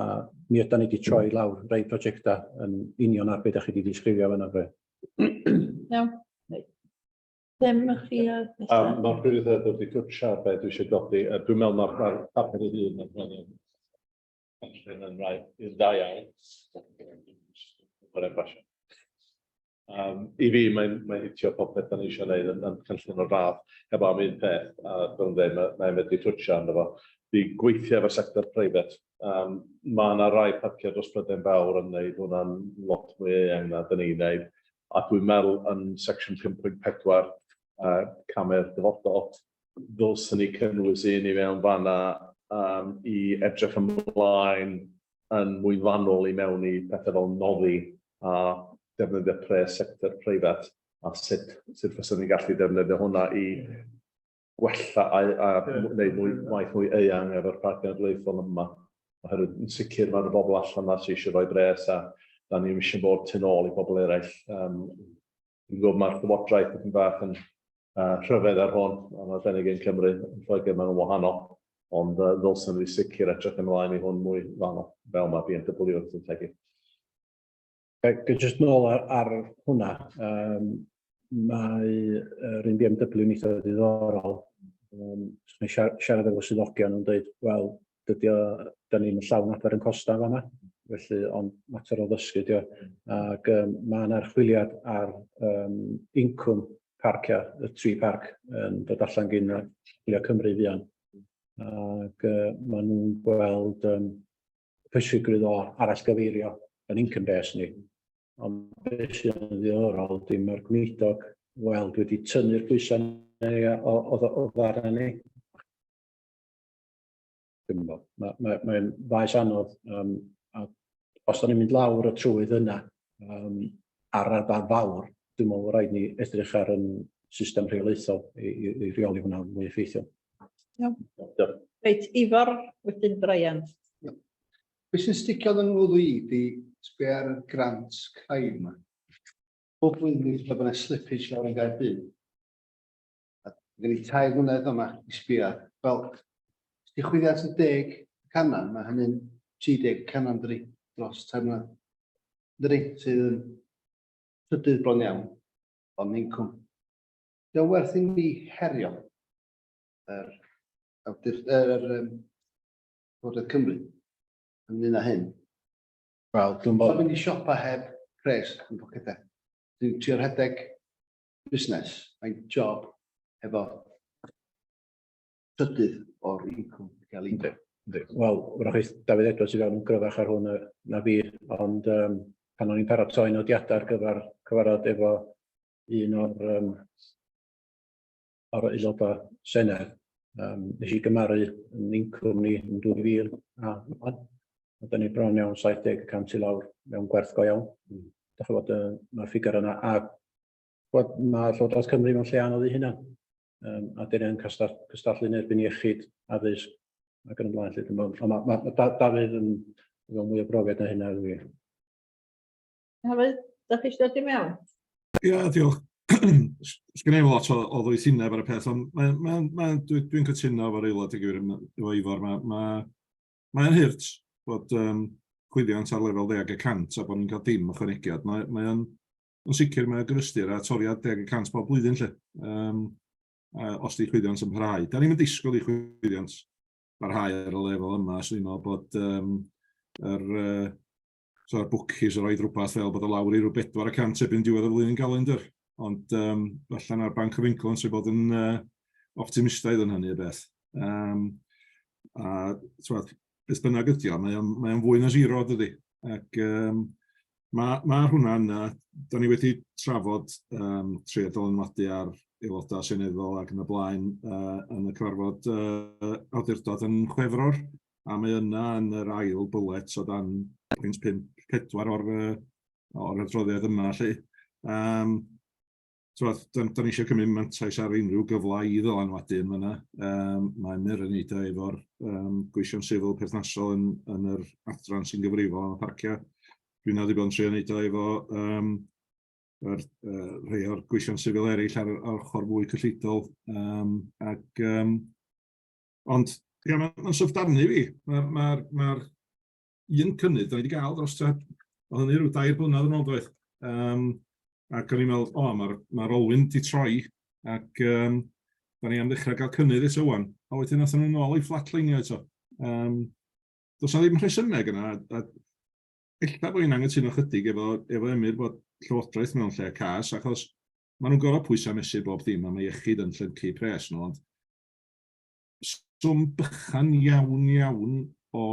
S5: mi ydan ni wedi troi lawr rai prosiectau yn union ar beth ydych chi wedi disgrifio fan'na. Bre.
S2: Iawn. Ddim chi nesa?
S3: Mae'r prif wedi twtsio ar beth dwi eisiau godi. Dwi'n meddwl mae'r ma papur ei hun yn rhai yn dda iawn. Mae'n embrasio. I fi, mae'n hitio popeth da ni eisiau gwneud yn cynllun o'r fath, heb am un peth, a fel yn dweud, mae'n medru twtsio arno fo. Di gweithio efo'r sector preifat. Mae yna rai parciau dros Brydain Fawr yn gwneud hwnna'n lot mwy eang na dyn ni'n gwneud. A dwi'n meddwl yn section 5.4, camau'r dyfodol, ddylswn ni cynnwys un i fewn fanna i edrych ymlaen yn mwy fanwl i mewn i pethau fel noddi a defnyddio pres sector preifat a sut, sut fyswn ni'n gallu defnyddio hwnna i gwella a, a gwneud mwy, waith mwy eang efo'r Parc Cenedlaethol yma. Oherwydd yn sicr mae'r bobl allan yna sydd eisiau rhoi bres a da ni'n eisiau bod tu nôl i bobl eraill. Dwi'n gwybod mae'r llywodraeth yn bach yn rhyfedd ar hwn, ond arbennig yn Cymru, yn Lloegr maen nhw'n wahanol, ond ddylsen ni sicr edrych ymlaen i hwn mwy fanol, fel mae BMW yn tegu.
S5: Ga i jyst nôl ar, ar hwnna, mae yr un BMW yn eitha ddiddorol. So siarad efo swyddogion yn dweud, wel, dydy o, da ni'n llawn adfer yn costa fanna, felly, ond mater o ddysgu ydi o. Ac mae yna archwiliad ar incwm parciau, y tri parc, yn dod allan gyn Chwilio Cymru fuan. Ac maen nhw'n gweld pwysigrwydd o arallgyfeirio yn income base ni. Ond beth sydd yn ddiddorol, dim mae'r gweinidog weld wedi tynnu'r pwysau o ddarna ni. Dwi'm yn gwybod. Mae'n ma, ma faes anodd. A os da ni'n mynd lawr y trywydd yna ar raddfa fawr, dwi'n meddwl rhaid ni edrych ar yn system rheolaethol i reoli hwnna mwy effeithiol.
S2: Iawn. Reit, Ifor, wedyn Brian.
S9: Be sy'n sticio yn ngwddw i di sbio ar y grant craidd yma. Bob blwyddyn dwi'n gwybod bod yna slippage lawr yn Gaerdydd. A gen i 3 mlynedd yma i sbio. Wel, os di chwyddiant yn 10%, mae hynny'n 30% dydi, dros 3 mlynedd. Dydi, sydd yn trydydd bron iawn o'n incwm. Di werth i ni herio yr, awdur, yr Llywodraeth Cymru ynglyn â hyn?
S5: Wel, dwi'n
S9: bod... mynd i siopa heb pres yn pocedau. Dwi'n trio rhedeg busnes, mae'n job efo trydydd o'r incwm gael ei.
S5: Wel, wrach eith Dafydd Edwards i fewn yn gryfach ar hwn na fi, ond pan o'n i'n paratoi nodiadau ar gyfer cyfarfod efo un o'r aelodau Senedd, nes i gymaru yn incwm ni yn 2000 a a da ni bron iawn 70% i lawr mewn gwerth go iawn. Dach chi'n gwbod, mae'r ffigur yna, a gwbod, mae Llywodraeth Cymru mewn lle anodd ei hunan. A dyn ni'n cystadlu yn erbyn iechyd, addysg, ac yn y blaen. Lle, dwi'n meddwl. Ond ma Dafydd yn efo mwy o brofiad na hynna dwi.
S2: Dafydd, da chi eisiau dod i mewn?
S4: Ie, diolch. Sgen i'm lot o ddoethineb ar y peth, ond dwi cytuno efo'r aelod i gwir, efo Ifor, mae hurt bod chwyddiant ar lefel 10% a bod ni'n cael dim ychwanegiad. Mae o'n, yn sicr mae o gyfystyr a toriad 10% bob blwyddyn lle. A os di chwyddiant yn parhau. Da ni'n disgwyl i chwyddiant barhau ar y lefel yma, so ni'n meddwl bod so bookies yn rhoi rhywbeth fel bod o lawr i ryw 4% erbyn diwedd y flwyddyn galendr. Ond falle na'r Bank of England sy'n bod yn optimistaidd yn hynny o beth. A t'wod, beth bynnag ydi o, mae o'n fwy na zero, dydy. Ac ma hwnna yna, da ni wedi trafod trio dylanwadu ar aelodau seneddol ac yn y blaen yn y cyfarfod awdurdod yn Chwefror, a mae yna yn yr ail bullet o dan pwynt 5.4 o'r adroddiad yma, lle. T'wod, da ni eisiau cymryd mantais ar unrhyw gyfle i ddylanwadu yn fanna. Mae Emyr yn neud o efo'r gweision sifil perthnasol yn yr adran sy'n gyfrifol am y parciau. Dwi'n wedi bod yn trio neud o efo rhai o'r gweision sifil eraill ar ochr fwy cyllidol. Ond ia, mae'n ma syfrdanu fi. Mae'r ma un cynnydd da ni wedi gael dros, oedd hynny rhyw 3 blynedd yn ôl, doedd. Ac o'n i'n meddwl, o, mae'r ma olwyn di troi, ac da ni am ddechrau gael cynnydd eto wan. A wedyn nath nhw'n ôl i flatlineio eto. Does 'na ddim rhesymeg yna, a ella bod fi'n anghytuno chydig efo Emyr bod Llywodraeth mewn lle cas, achos maen nhw'n gorfod pwyso a mesur bob dim, a mae iechyd yn llyncu pres nhw, ond swm bychan iawn iawn o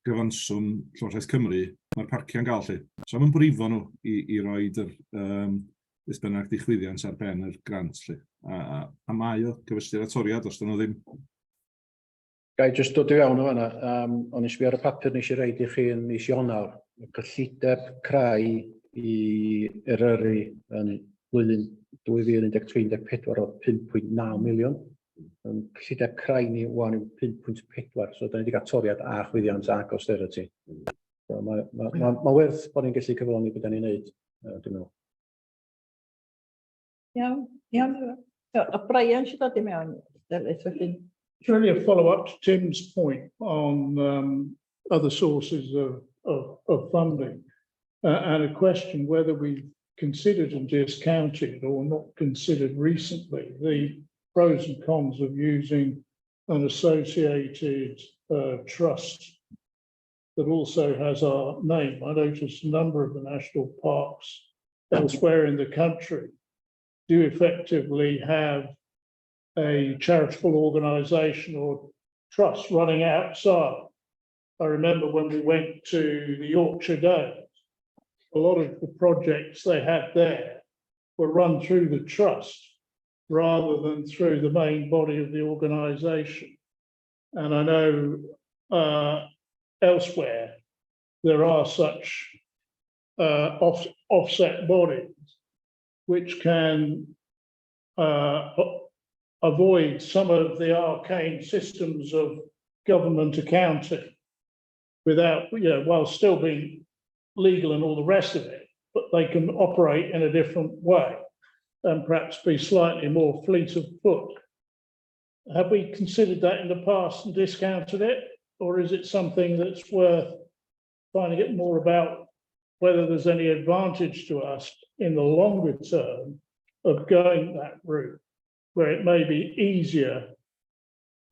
S4: gyfanswm Llywodraeth Cymru mae'r parciau'n gael 'lly. So mae'n brifo nhw i roed yr beth bynnag 'di chwyddiant ar ben yr grant 'lly. A, a, a mae o gyfystyr â toriad os 'dyn nhw ddim.
S5: Ga i jyst dod i fewn o fanna, o'n i'n sbio ar y papur nes i roid i chi yn mis Ionawr, y cyllideb crai i Eryri yn blwyddyn 2013-14 oedd 5.9 miliwn. Yn cyllideb crai ni wan yw 5.4, so da ni wedi cael toriad a chwyddiant ac austerity. So mae, ma, ma, ma werth bod ni'n gallu cyflawni beth da ni'n neud, dwi'n meddwl.
S2: Iawn. A Brian eisiau dod i mewn, Delyth, wedyn.
S8: It's really a follow-up to Tim's point on other sources of funding and a question whether we've considered and discounted or not considered recently the pros and cons of using an associated trust that also has our name. I noticed a number of the national parks elsewhere in the country do effectively have a charitable organisation or trust running outside. I remember when we went to the Yorkshire Dales, a lot of the projects they had there were run through the trust rather than through the main body of the organisation. And I know elsewhere there are such offset bodies which can avoid some of the arcane systems of government accounting without, while still being legal and all the rest of it, but they can operate in a different way and perhaps be slightly more fleet of foot. Have we considered that in the past and discounted it? Or is it something that's worth finding it more about whether there's any advantage to us in the longer term of going that route, where it may be easier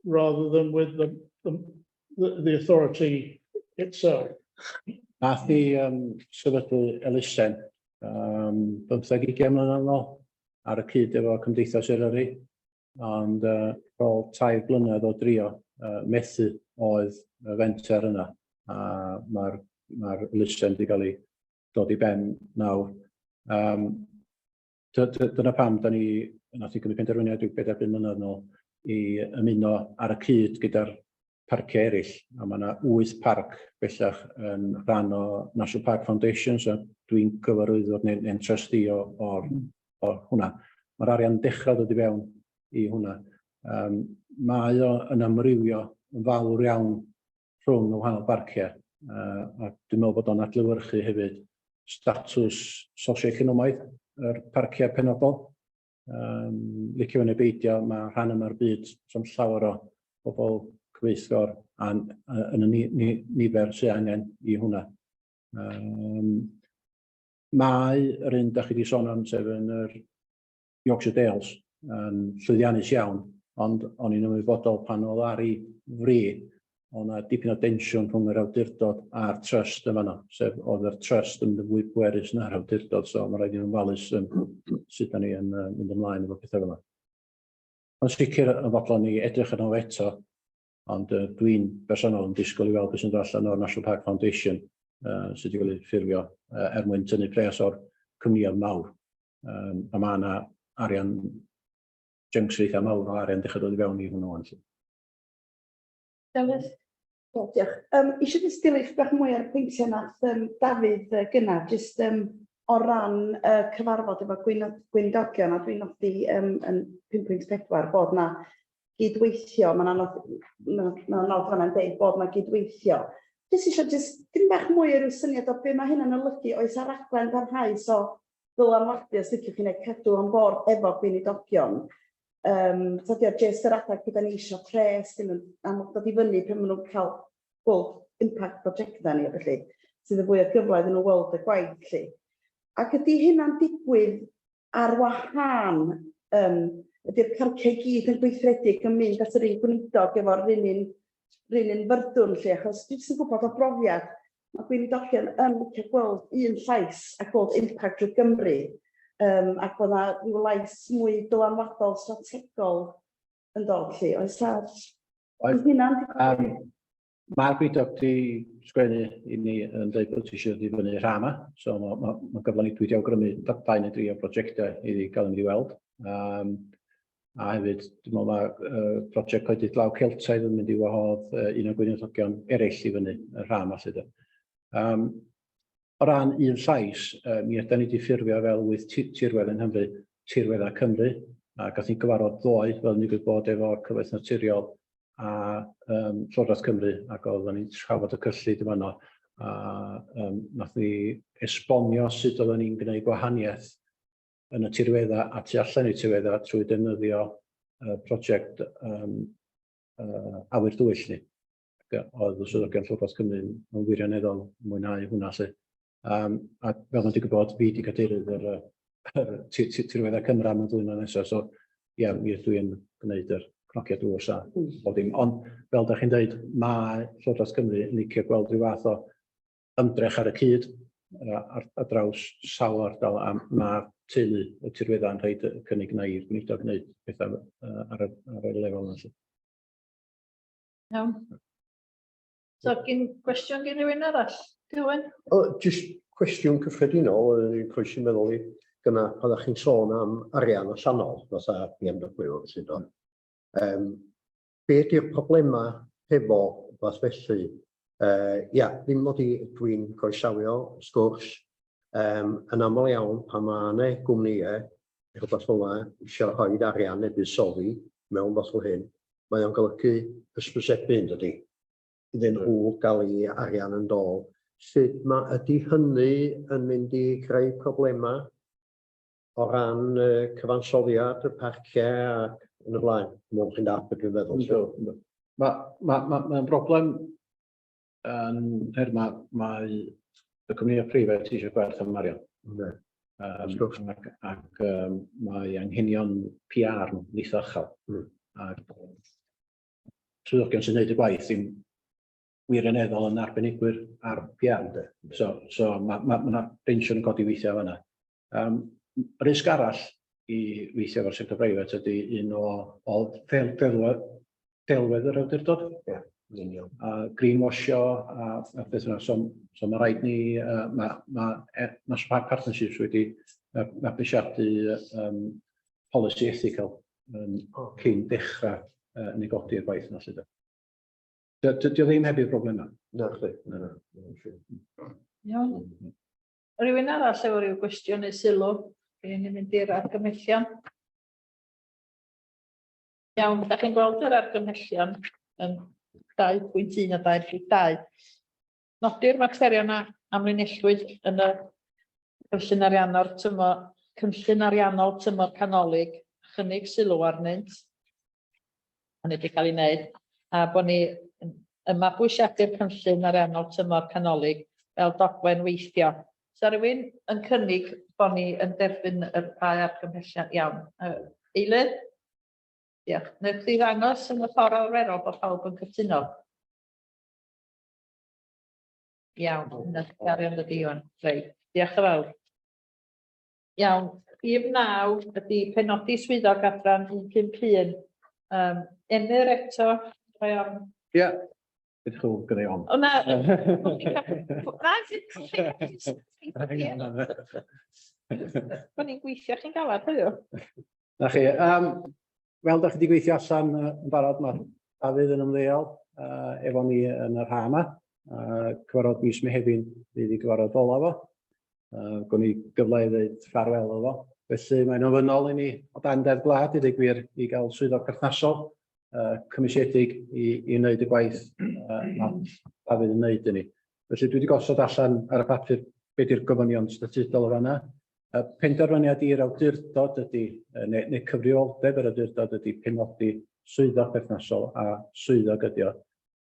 S8: rather than with the authority itself?
S5: Nath i sefydlu elusen 15, 20 mlynedd yn ôl ar y cyd efo Cymdeithas Eryri, ond ar ôl 3 blynedd o drio, methu oedd y fenter yna, a mae'r ma elusen wedi cael ei dod i ben nawr. Dyna pam da ni, nath i gymryd penderfyniad rhyw 4, 5 mlynedd yn ôl i ymuno ar y cyd gyda'r parciau eraill, a mae yna wyth parc bellach yn rhan o National Park Foundation, so dwi'n gyfarwyddwr neu'n trustee o hwnna. Mae'r arian dechrau dod i fewn i hwnna. Mae o yn amrywio yn fawr iawn rhwng y wahanol barciau, a dwi'n meddwl bod o'n adlewyrchu hefyd statws socio-economaidd yr parciau penodol. Licio fe neu beidio, mae rhan yma'r byd, so'n llawer o bobl cyfeithgor yn y nifer sydd angen i hwnna. Mae yr un da chi wedi sôn am, sef yn yr Yorkshire Dales, yn llwyddiannus iawn, ond o'n i'n ymwybodol pan oedd ar ei fri, oedd 'na dipyn o densiwn rhwng yr awdurdod a'r trust yn fanno, sef oedd yr trust yn mynd yn fwy pwerus na'r awdurdod, so mae rhaid i ni'n ofalus sut da ni yn mynd ymlaen efo pethau fel yna. Ond sicr yn fodlon i edrych arno fo eto, ond dwi'n bersonol yn disgwyl i weld beth sy'n dod allan o'r National Park Foundation sydd wedi cael ei ffurfio er mwyn tynnu pres o'r cwmnïoedd mawr. A mae yna arian, chunks eitha mawr o arian dechrau dod i fewn i hwnnw wan, lly.
S2: Delyth?
S10: O, diolch. Eisiau jyst dilyn bach mwy ar y pwyntiau nath Dafydd gynna, jyst o ran cyfarfod efo gweinidogion, a dwi'n nodi yn 5.4 bod na gydweithio, mae 'na nod fanna'n deud bod 'na gydweithio. Jyst eisiau jyst dim bach mwy o ryw syniad o be mae hynna'n olygu, oes 'na raglen parhaus o ddylanwadu, os liciwch chi, neu cadw on board efo gweinidogion? Tydi o jyst yr adeg pryd da ni eisiau pres, dim yn amlwg dod i fyny pan maen nhw'n cael gweld impact prosiectau ni a felly, sydd yn fwy o gyfle iddyn nhw weld y gwaith lly. Ac ydy hynna'n digwydd ar wahân, ydy'r parciau i gyd yn gweithredu ac yn mynd at yr un gweinidog efo'r un fyrdwn lly, achos dwi jyst yn gwybod o brofiad, mae gweinidogion yn licio gweld un llais a gweld impact drwy Gymru, ac bod 'na ryw lais mwy dylanwadol strategol yn dod lly. Oes 'na
S5: Oes.
S10: hynna'n digwydd?
S5: Mae'r gweinidog 'di sgwennu i ni yn dweud bod eisiau dod i fyny rha yma, so mae ma, ma gyfle ni, dwi wedi awgrymu dau neu dri o brosiectau iddi gael mynd i weld. A hefyd, dwi'n meddwl mae prosiect Coedydd Glaw Celtaidd yn mynd i wahodd un o'r gweinidogion eraill i fyny y rha yma. Lly. O ran un llais, mi ydan ni wedi ffurfio fel wyth tirwedd yng Nghymru, Tirweddau Cymru, a gath ni gyfarfod ddoe, fel ni'n gwybod, efo Cyfoeth Naturiol a Llywodraeth Cymru, ac oedden ni'n trafod y cyllid yn fanno, a nath ni esbonio sut oedden ni'n gwneud gwahaniaeth yn y tirweddau a tu allan i'r tirweddau trwy defnyddio prosiect awyr dywyll ni. Ac oedd y swyddogion Llywodraeth Cymru yn wirioneddol mwynhau hwnna 'lly. A fel mae'n digwydd bod, fi 'di cadeirydd yr yr Tirweddau Cymru am y ddwy mlynedd nesaf, so ia, mi ydw i'n gwneud yr cnocio drws a bob dim. Ond fel da chi'n dweud, mae Llywodraeth Cymru yn licio gweld rhyw fath o ymdrech ar y cyd ar, ar draws sawl ardal a mae teulu y tirweddau yn rhaid y cynnig yna i'r gweinidog wneud pethau ar, y, ar y lefel yna. Lly.
S2: Iawn. So, gyn gwestiwn gen rhywun arall? Dilwyn?
S1: O, jyst cwestiwn cyffredinol, yn croesi meddwl i gyna pan ddech chi'n sôn am arian allanol, fatha BMW a felly do. Be ydy'r problemau hefo rhywbeth felly? Ia, ddim mod i, dwi'n croesawu o, wrth gwrs. Yn aml iawn, pan mae yna gwmnïau, rhywbeth fel yna, eisiau rhoi arian neu buddsoddi mewn fath fel hyn, mae o'n golygu hysbysebu, yn dydi? Iddyn nhw gael eu arian yn dôl. Sut mae, ydy hynny yn mynd i greu problemau o ran cyfansoddiad y parciau ac yn y blaen? Dwi'n meddwl chi'n dallt beth dwi'n feddwl.
S5: Yndw, yndw. Mae ma, ma, ma broblem yn nhermau mae y cwmnïau preifat eisiau gwerth am arian.
S1: Ynddi.
S5: Ac mae anghenion PR nhw'n eitha uchel. Ac swyddogion sy'n gwneud y gwaith ddim wirioneddol yn arbenigwyr ar PR.
S1: Ynddi.
S5: So mae ma, ma, ma tensiwn yn codi weithiau fanna. Risg arall i weithio efo'r sector breifat ydy un o delwedd, delwedd yr awdurdod.
S1: Ie, yn union.
S5: A greenwashio a beth yna. So mae rhaid ni, mae ma, National Park Partnerships wedi mabwysiadu policy ethical cyn dechrau negodi'r gwaith yna. Lly. Dydy o ddim heb ei broblemau.
S1: Na chdi. Na, na. na.
S2: Iawn. Rhywun arall efo rhyw gwestiwn neu sylw? Cyn i ni mynd i'r argymhellion? Iawn, da chi'n gweld yr argymhellion yn 2.1 a 2.2. Nodi'r materion a amlinellwyd yn y cynllun ariannol tymor, cynllun ariannol tymor canolig, chynnig sylw arnynt. Hynny wedi cael ei wneud, a bod ni yn yn mabwysiadu'r cynllun ariannol tymor canolig fel dogfen weithio. Sa rhywun yn cynnig bod ni yn derbyn y ddau argymhelliad? Iawn. Eilydd? Diolch. Newch chi ddangos yn y ffordd arferol bod pawb yn cytuno? Iawn, na gario yn dydi Iwan. Reit, diolch yn fawr. Iawn, rhif 9 ydy penodi swyddog adran 151. Emyr eto, rhoi on.
S5: Ie, beth chi'n gwneud on?
S2: O na, na, O'n i'n gweithio chi'n galad heddiw.
S5: Na chi, fel da chi wedi gweithio allan yn barod, mae Dafydd yn ymddeol efo ni yn yr ha yma. Cyfarfod mis Mehefin fydd i gyfarfod olaf fo. Gwn i gyfle i ddeud ffarwel iddo fo. Felly mae'n ofynnol i ni o dan Deddf Gwlad i ddeud gwir i gael swyddog perthnasol cymwysiedig i wneud y gwaith mae Dafydd yn wneud i ni. Felly dwi wedi gosod allan ar y papur be di'r gofynion statudol o fanna. Penderfyniad i'r awdurdod ydy, neu cyfrifoldeb yr awdurdod ydy penodi swyddog perthnasol a swyddog ydy o.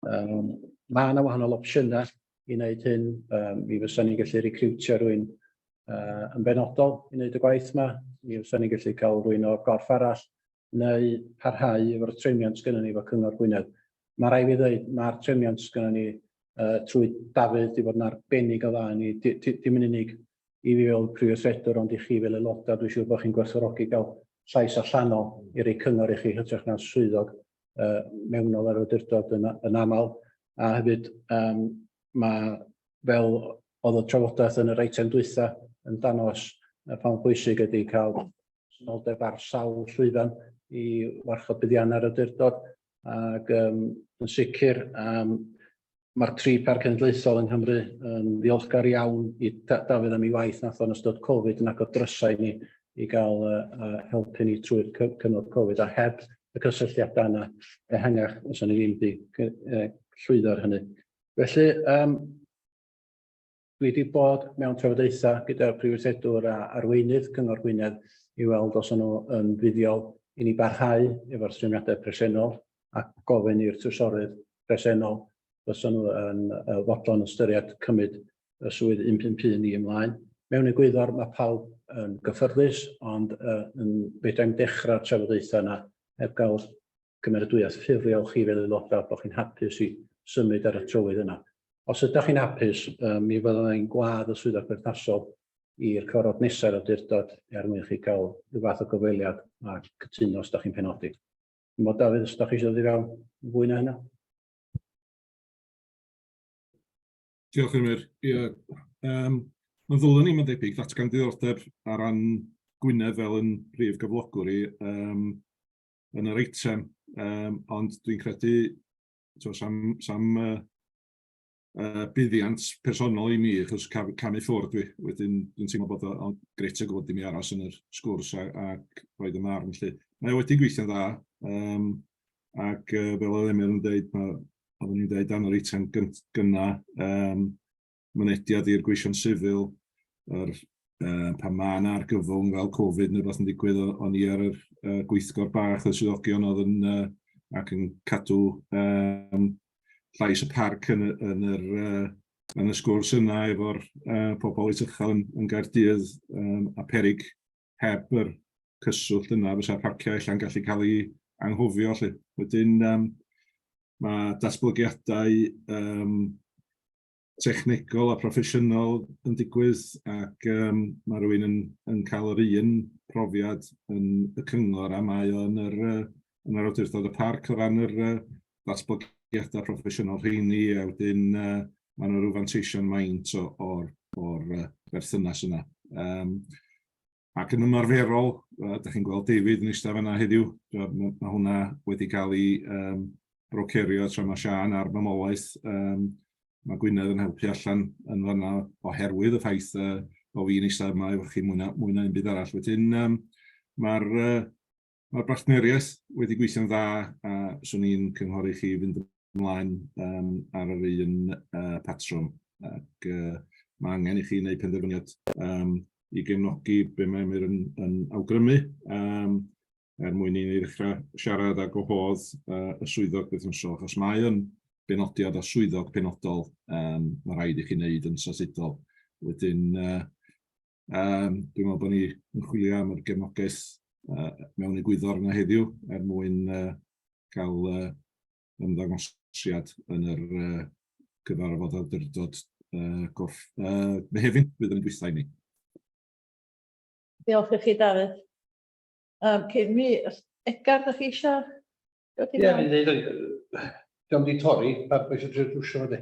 S5: Mae yna wahanol opsiynau i wneud hyn. Mi fysa ni'n gallu recriwtio rhywun yn benodol i wneud y gwaith yma. Mi fysa ni'n gallu cael rhywun o gorff arall neu parhau efo'r trefniant gynnon ni efo Cyngor Gwynedd. Mae rhaid fi ddweud, mae'r trefniant gynnon ni trwy Dafydd wedi bod yn arbennig o dda i ni, dim yn unig i fi fel prif weithredwr, ond i chi fel aelodau, dwi'n siŵr bod chi'n gwerthfawrogi gael llais allanol i roi cyngor i chi hytrach na swyddog mewnol ar awdurdod yn aml. A hefyd yym ma' fel oedd y trafodaeth yn yr eitem dwytha yn dangos yy pa mor bwysig ydy cael presenoldeb ar sawl llwyfan i warchod buddiannau'r awdurdod ac yym yn sicr yym mae'r tri parc cenedlaethol yng Nghymru yn ddiolchgar iawn i Dafydd am ei waith nath o'n ystod Covid yn agor drysau i ni i gael uh, helpu ni trwy'r cyfnod Covid a heb y cysylltiadau yna ehangach fysa ni ddim wedi llwyddo ar hynny. Felly, um, dwi wedi bod mewn trafodaethau gyda'r Prif Weithredwr a arweinydd Cyngor Gwynedd i weld os o'n nhw yn fuddiol i ni barhau efo'r trefniadau presennol a gofyn i'r trysorydd presennol fysa nhw yn uh, fodlon ystyried cymryd y swydd 151 i ymlaen. Mewn egwyddor mae pawb yn gyffyrddus, ond uh, yn fedrai'm dechrau'r trafodaethau yna heb gael cymeradwyaeth ffurfiol chi fel aelodau bod chi'n hapus i symud ar y trywydd yna. Os ydych chi'n hapus, um, mi fyddai'n gwadd y swyddog berthnasol i'r cyfarfod nesaf yr awdurdod er mwyn chi gael rhyw fath o gyfweliad a cytuno os ydych chi'n penodi. Dwi'n meddwl, Dafydd, os ydych chi eisiau dod i fewn fwy na hynna.
S4: Diolch, Emyr. Ie, um, mae'n ddylwn i, mae'n debyg, ddatgan diddordeb ar ran Gwynedd fel yn prif gyflogwr i um, yn yr eitem, um, ond dwi'n credu, to, sam, sam uh, buddiant personol i mi, achos cam, camu ffwrdd dwi. Wedyn, dwi'n teimlo bod o'n grêt o gwybod i mi aros yn yr sgwrs a, ac roed y marn. Lly. Mae o wedi gweithio'n dda, um, ac fel oedd Emyr yn dweud, mae, oeddwn i'n dweud dan yr eitem gynna, um, mynediad i'r gweision sifil, yr, pan mae yna argyfwng fel Covid neu rhywbeth yn digwydd, o'n i ar yr gweithgor bach o swyddogion oedd yn, ac yn cadw um, llais y parc yn, yn, yr, yn y sgwrs yna efo'r pobl eithychel yn, yn Gaerdydd um, a perig heb yr cyswllt yna fysa'r parciau ella'n gallu cael ei anghofio. Lly. Wedyn um, mae datblygiadau um, technegol a proffesiynol yn digwydd ac um, mae rhywun yn, yn cael yr un profiad yn y cyngor a mae o yn yr, yn yr awdurdod y parc o ran yr datblygiadau proffesiynol rheini a wedyn uh, mae yna rhyw fanteision maint o'r, or, or berthynas yna. Um, ac yn ymarferol, uh, da chi'n gweld David yn eistedd fanna heddiw, mae, mae hwnna wedi cael ei um, brocerio tra mae Siân ar mamolaeth. Um, mae Gwynedd yn helpu allan yn fanna oherwydd y ffaith uh, o fi'n eistedd yma efo chi mwy na, mwy na un byd arall. Wedyn, um, mae'r uh, mae bartneriaeth wedi gweithio'n dda a swn i'n cynghori chi fynd ymlaen um, ar yr un uh, patrwm ac uh, mae angen i chi wneud penderfyniad um, i gefnogi be mae Emyr yn, yn awgrymu um, er mwyn i ni ddechrau siarad â gwahodd uh, y swyddog berthnasol, achos mae yn benodiad a swyddog penodol um, mae rhaid i chi wneud yn statudol. Wedyn, uh, um, dwi'n meddwl bod ni yn chwilio am yr gefnogaeth uh, mewn egwyddor yna heddiw er mwyn uh, cael uh, ymddangosiad yn yr uh, cyfarfod awdurdod uh, gorff, uh, Mehefin, bydd yn dwythau ni.
S2: Diolch i chi, Dafydd. Um, cyn mi, Edgar, ydych chi eisiau dod i
S9: Ie, fi'n dweud, diolch wedi torri, pa eisiau trio drwsio fo di.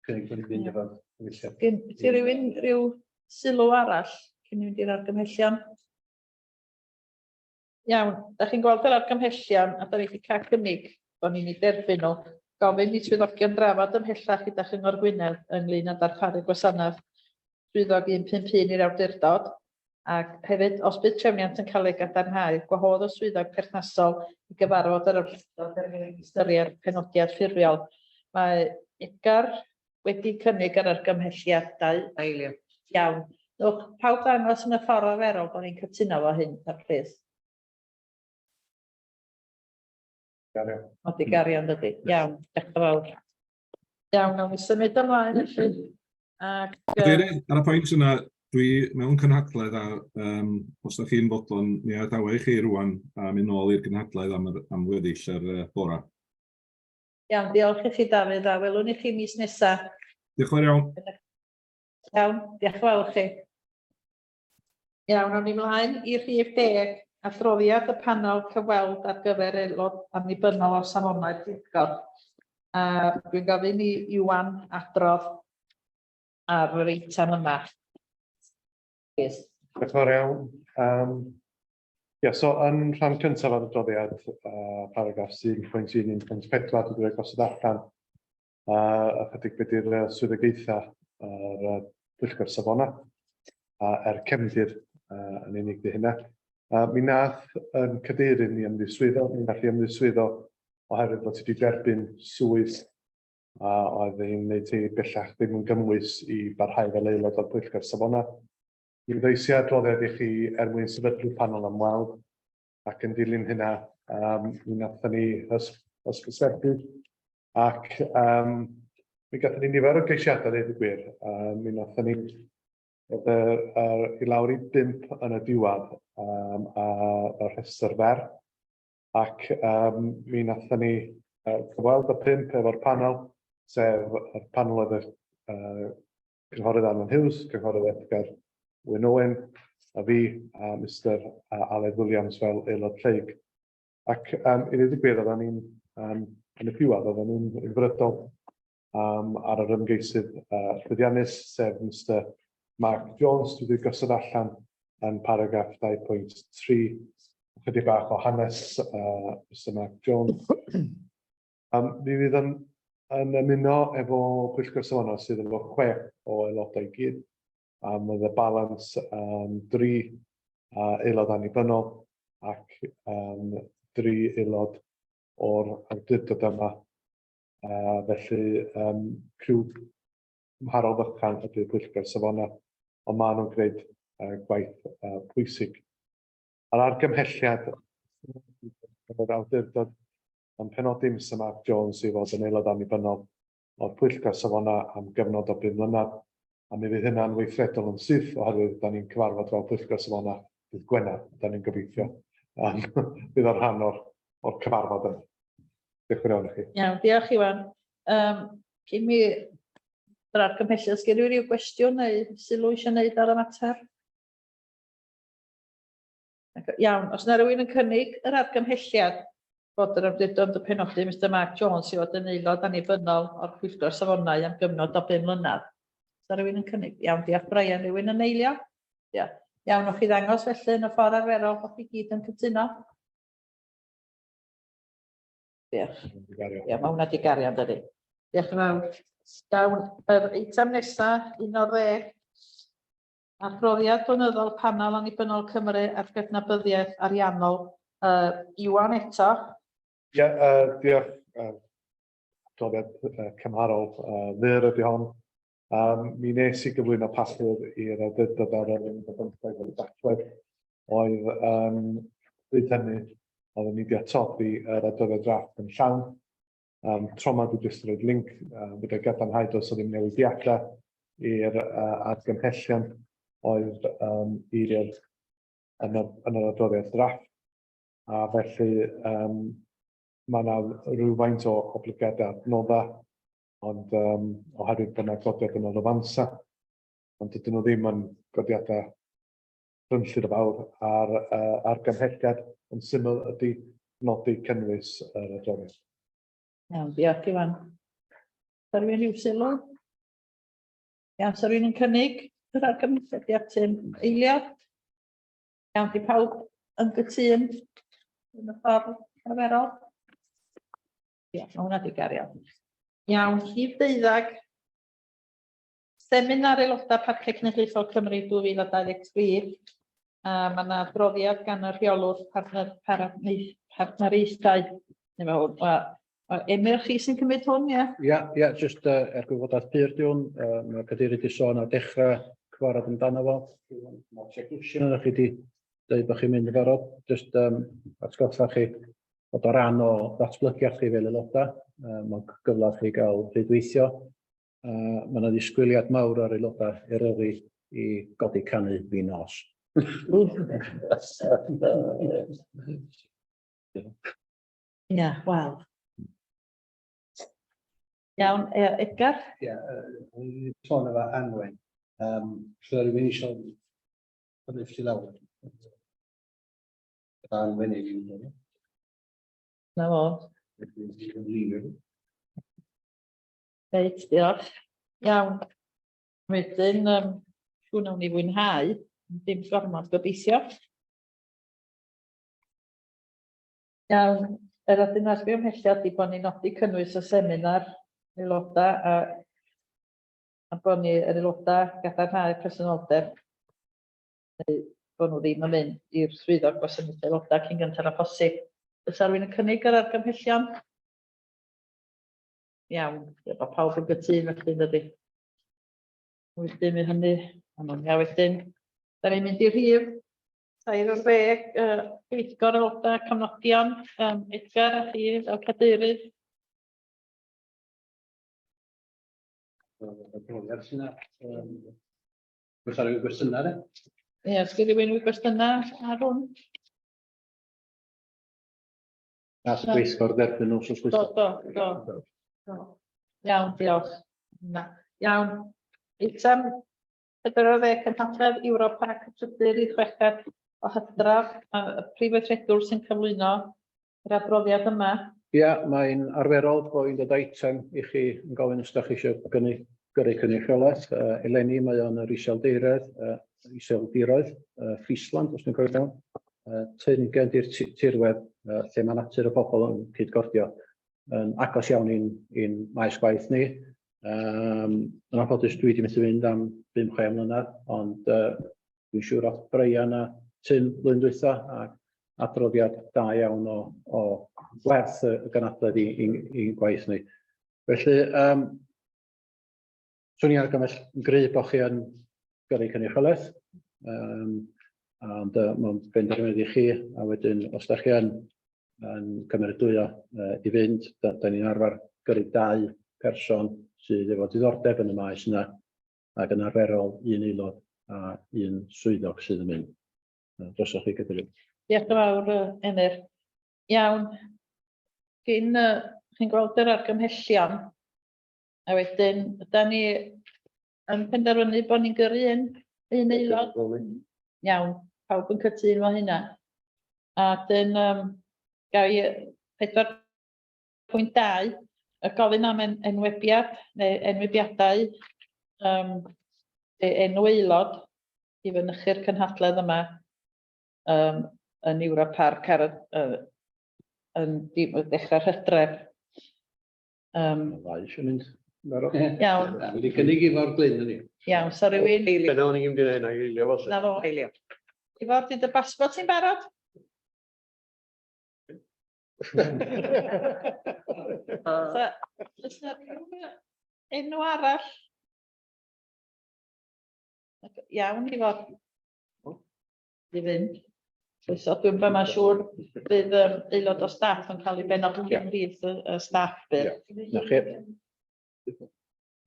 S9: Cynnig bod ni'n fynd efo cyfeillion.
S2: Gen ti rywun rhyw sylw arall cyn i mynd i'r argymhellion? Iawn, da chi'n gweld yr argymhellion a da ni wedi cael cynnig bod ni'n ei derbyn nhw. Gofyn i swyddogion drafod ymhellach gyda Chyngor Gwynedd ynglyn â darparu gwasanaeth swyddog 151 i'r awdurdod, ac hefyd, os bydd trefniant yn cael ei gadarnhau, gwahodd y swyddog perthnasol i gyfarfod yr awdurdod er mwyn ystyried penodiad ffurfiol. Mae Edgar wedi cynnig yr argymhelliadau.
S11: Eilio.
S2: Iawn. Newch pawb ddangos yn y ffordd arferol bod ni'n cytuno fo hyn, ta plîs.
S9: Gario.
S2: O, di gario yn dydi. Iawn, diolch yn fawr. Iawn, nawn ni symud ymlaen felly. Ac, yy,
S4: Cadeirydd, ar y pwynt yna, dwi mewn cynhadledd a um, os da chi'n fodlon, mi adawa i chi rwan a mynd nôl i'r gynhadledd am, yr, am weddill yr uh, bora.
S2: Iawn, diolch i chi Dafydd, a welwn i chi mis nesa.
S4: Diolch yn fawr iawn.
S2: Iawn, diolch yn fawr chi. Iawn, awn ni mlaen i rhif deg, adroddiad y panel cyfweld ar gyfer aelod annibynnol o safonau'r pwyllgor. A dwi'n gofyn i Iwan adrodd ar yr eitem yma. Please.
S3: Diolch yn fawr iawn. Ie, so yn rhan cyntaf o'r adroddiad, paragraff 1.1, 1.4, dwi wedi gosod allan ychydig beth yw'r swyddogaethau yr Pwyllgor Safonau, a er cefndir yn unig di hynna. Mi nath yn cadeirydd ni ymddiswyddo, mi nath i ymddiswyddo oherwydd bod ti wedi derbyn swydd a oedd hi'n wneud hi bellach ddim yn gymwys i barhau fel aelod o'r Pwyllgor Safonau. Mi ddois i adroddiad i chi er mwyn sefydlu panel ymweld, ac yn dilyn hynna, mi wnaethon ni hysbysebu, ac mi gathon ni nifer o geisiadau, dweud y gwir. Mi wnaethon ni ddod i lawr i bump yn y diwedd, a y rhestr fer, ac mi wnaethon ni cyfweld y pump efo'r panel, sef y panel oedd y Cynghorydd Anwen Hughes, Cynghorydd Edgar Wyn Owen, a fi, a Mister Aled Williams fel aelod lleyg. Ac i ddweud y gwir, oedden ni'n, yn y diwedd, oedden ni'n unfrydol ar yr ymgeisydd llwyddiannus, sef Mister Mark Jones. Dwi wedi gosod allan yn paragraff 2.3 ychydig bach o hanes Mister Mark Jones. Mi fydd yn ymuno efo Pwyllgor Safonau sydd efo 6 o aelodau i gyd. Mae y balans 3 aelod annibynnol ac 3 aelod o'r awdurdod yma. Felly, criw cymharol fychan ydy'r Pwyllgor Safonau, ond maen nhw'n gwneud gwaith pwysig. A'r argymhelliad yr awdurdod yn penodi Mister Mark Jones i fod yn aelod annibynnol o'r Pwyllgor Safonau am gyfnod o bum mlynedd, a mi fydd hynna'n weithredol yn syth oherwydd da ni'n cyfarfod fel Pwyllgor Safonau dydd Gwener, da ni'n gobeithio fydd o'n rhan o'r cyfarfod yna. Diolch yn fawr iawn i chi.
S2: Iawn, diolch Iwan. Cyn mi yr argymhelliad, sgen rhywun ryw gwestiwn neu sylw eisiau gwneud ar y mater? Iawn, os yna rhywun yn cynnig yr argymhelliad bod yr awdurdod yn penodi Mister Mark Jones i fod yn aelod annibynnol o'r Pwyllgor Safonau am gyfnod o 5 mlynedd. Os yna rhywun yn cynnig? Iawn, diolch Brian. Rhywun yn eilio? Diolch. Iawn, o'ch chi ddangos felly yn y ffordd arferol bod chi gyd yn cytuno? Diolch. Ia, mae hwnna di gario, dydi? Diolch yn fawr. Iawn, yr eitem nesaf, 11. Adroddiad blynyddol Panel Annibynnol Cymru ar gydnabyddiaeth ariannol. Iwan eto.
S3: Ie, diolch. Adroddiad cymharol fyr ydy hon. Mi nes i gyflwyno papur i'r awdurdod ar yr 15 o Dachwedd oedd bryd hynny, oedden ni wedi atodi yr adroddiad drafft yn llawn. Tro 'ma dwi jyst yn rhoi link gyda gadarnhau does o ddim newidiadau i'r argymhellion oedd i'r yn yr adroddiad drafft. A felly mae yna rhywfaint o oblygiadau adnoddau, ond oherwydd bod yna godiad yn y lwfansa, ond dydyn nhw ddim yn godiadau rhynllyd o fawr, a'r argymhelliad yn syml ydy nodi cynnwys yr adroddiad.
S2: Iawn, diolch Iwan. Sa rhywun rhyw sylw? Iawn, sa rhywun yn cynnig yr argymhelliad? Diolch Tim. Eilio? Iawn, di pawb yn gytûn yn y ffordd arferol? Ia, mae hwnna di gario. Iawn, rhif 12. Seminar Aelodau Parciau Cenedlaethol Cymru 2023. A mae yna adroddiad gan y rheolwr partneriaethau. Neu mae hwn, wel, Emyr, chi sy'n cymryd hwn, ie?
S5: Ia, ia, jyst er gwybodaeth pur di hwn. Mae'r cadeirydd wedi sôn ar dechrau cyfarfod amdano fo. Mae'r execution yna chi wedi dweud bod chi'n mynd yn barod. Jyst atgoffa chi bod o ran o ddatblygiad chi fel aelodau. Mae'n gyfle chi gael rhwydweithio. Mae yna ddisgwyliad mawr ar aelodau Eryri i godi canu fin nos.
S2: Ia, wel. Iawn, Edgar?
S9: Ia, o'n i'n sôn efo Anwen. So rhywun eisiau lift i lawr. Anwen i fi.
S2: Na fo. Reit, diolch. Iawn. Wedyn, siŵr nawn ni fwynhau, dim gormod gobeithio. Iawn, yr adyn argymhelliad ydi bod ni'n nodi cynnwys y seminar aelodau a bod ni yr aelodau gadarnhau presenoldeb neu bod nhw ddim yn mynd i'r swyddog gwasanaethau aelodau cyn gynted â phosib. Oes 'na rywun yn cynnig yr argymhellion? Iawn, mae pawb yn gytûn felly, yn dydi? Wedyn mi hynny, a ma'n ia wedyn. Da ni'n mynd i rhif 13, Pwyllgor Aelodau Cofnodion, Edgar a chi fel cadeirydd.
S5: Adroddiad sy'n na. Oes 'na ryw gwestiynau de?
S2: Ie, os gyda rhywun ryw gwestiynau ar hwn?
S5: Nath y gweithgor dderbyn nhw wrth
S2: Do, do, do. Do. Iawn, diolch. Na. Iawn. Eitem 40, cynhadledd Ewrop Parc, trydydd i chweched o Hydref, a y prif weithredwr sy'n cyflwyno yr adroddiad yma.
S5: Ia, mae'n arferol bod i'n dod eitem i chi yn gofyn os ydych chi eisiau gynnig, gyrru cynrychiolaeth. Eleni mae o'n yr Iseldiroedd, Iseldiroedd, Friesland, os dwi'n cofio iawn. Teyrnged i'r tirwedd lle mae natur y bobl yn cydgordio yn agos iawn i'n maes gwaith ni. Yn anffodus dwi wedi methu fynd am 5-6 mlynedd, ond dwi'n siŵr oedd Brian a Tim blwyddyn dwytha ac adroddiad da iawn o werth y gynadledd i'n gwaith ni. Felly, swn i'n argymell yn gryf bod chi yn gyrru cynrychiolaeth, ond mae'n benderfyniad i chi, a wedyn os da chi yn cymeradwyo i fynd, da ni'n arfer gyrru dau person sydd efo diddordeb yn y maes yna, ac yn arferol un aelod a un swyddog sydd yn mynd. Drosoch chi, Cadeirydd.
S2: Diolch yn fawr, Emyr. Iawn. Gyn, chi'n gweld yr argymhellion, a wedyn, ydan ni yn penderfynu bod ni'n gyrru un aelod? Iawn, pawb yn cytuno efo hynna. A dyn, ga i 4.2, y gofyn am enwebiad neu enwebiadau, neu enw aelod i fynychu'r cynhadledd yma yn Ewrop Parc ar y yn dechrau'r Hydref.
S5: Mae ddau eisiau mynd.
S2: Iawn.
S9: Wedi cynnig Ifor Glyn yn ni.
S2: Iawn, so rhywun...
S1: Dyna o'n i'n mynd i ddweud, na i eilio fo.
S2: Na fo.
S11: Eilio.
S2: Ifor, di dy basbort ti'n barod? So, oes 'na ryw enw arall? Iawn, Ifor. I fynd. So, dwi'n byma siŵr bydd aelod o staff yn cael ei benodi ymhlith y staff bydd.
S5: Ie, na chi.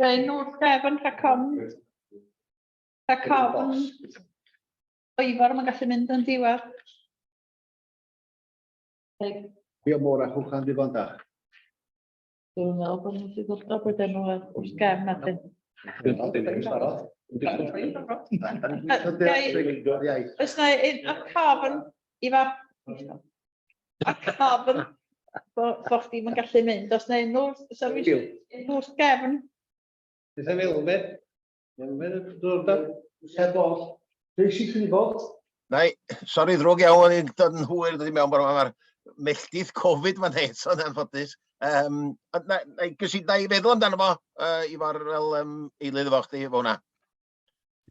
S2: Enw wrth gefn rhag ofn. Rhag ofn. O Ifor, mae'n gallu mynd yn diwedd.
S9: Fi o môr a chwchan di bod da.
S2: Dwi'n meddwl bod nhw'n diddordeb bod enw wrth gefn a dyn. Oes na un a cofn, Ifor? A cofn, bo chdi'm yn gallu mynd. Oes na enw wrth gefn?
S9: Beth am Elfed? Elfed yn dod da? Heb oll. Dwi bod.
S12: Nai, sori ddrwg iawn, o'n i'n dod yn hwyr, dod i mewn bore 'ma, mae'r melltith Covid ma'n eto yn anffodus. Ond na, na i feddwl amdano fo, Ifor, fel eilydd efo chdi, efo hwnna.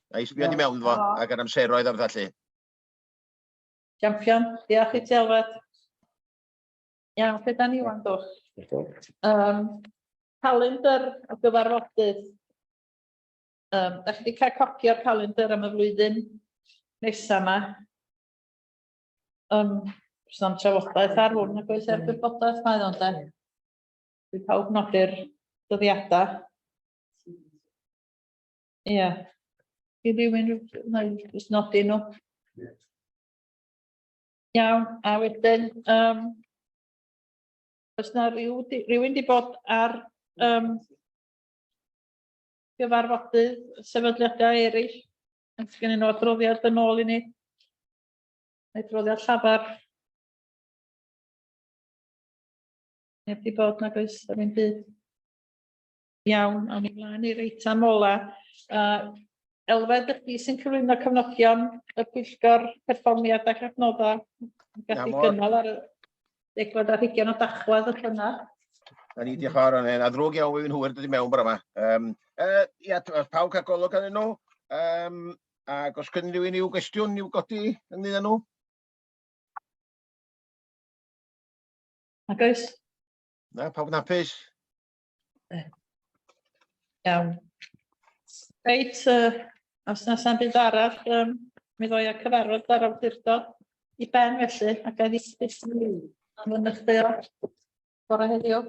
S12: Na i sbio di mewn iddo fo, ac ar amseroedd a pethau lly.
S2: Champion, diolch i ti Elfed. Iawn, lle da ni wan, dwch? Calendr o gyfarfodydd. Da chi wedi cael copi o'r calendr am y flwyddyn nesa yma. Oes na'm trafodaeth ar hwn, nag oes, er gwybodaeth mae o'n de. Dwi pawb nodi'r dyddiadau. Ie. I rywun, na i jyst nodi nhw. Iawn, a wedyn, oes na rywun di bod ar gyfarfodydd sefydliadau eraill? Oes gennyn nhw adroddiad yn ôl i ni? Neu adroddiad llafar? Neb di bod nag oes ar un byd? Iawn, awn ni mlaen i'r eitem ola. Elfed, ydych chi sy'n cyflwyno cofnodion y pwyllgor perfformiad ac adnoddau yn gallu gynnal ar y 20 o Dachwedd y llynedd.
S12: Na ni, diolch yn fawr am hyn. A ddrwg iawn fi'n hwyr dod i mewn bore yma. Ia, pawb cael golwg arnyn nhw. Ac os gen rhywun i'w gwestiwn i'w godi ynglyn â nhw?
S2: Nag oes?
S12: Na, pawb yn hapus?
S2: Iawn. Reit, os na sa'm byd arall, mi ddoi â cyfarfod ar awdurdod i ben felly, ac a ddisgwyl am fynychu o bore heddiw.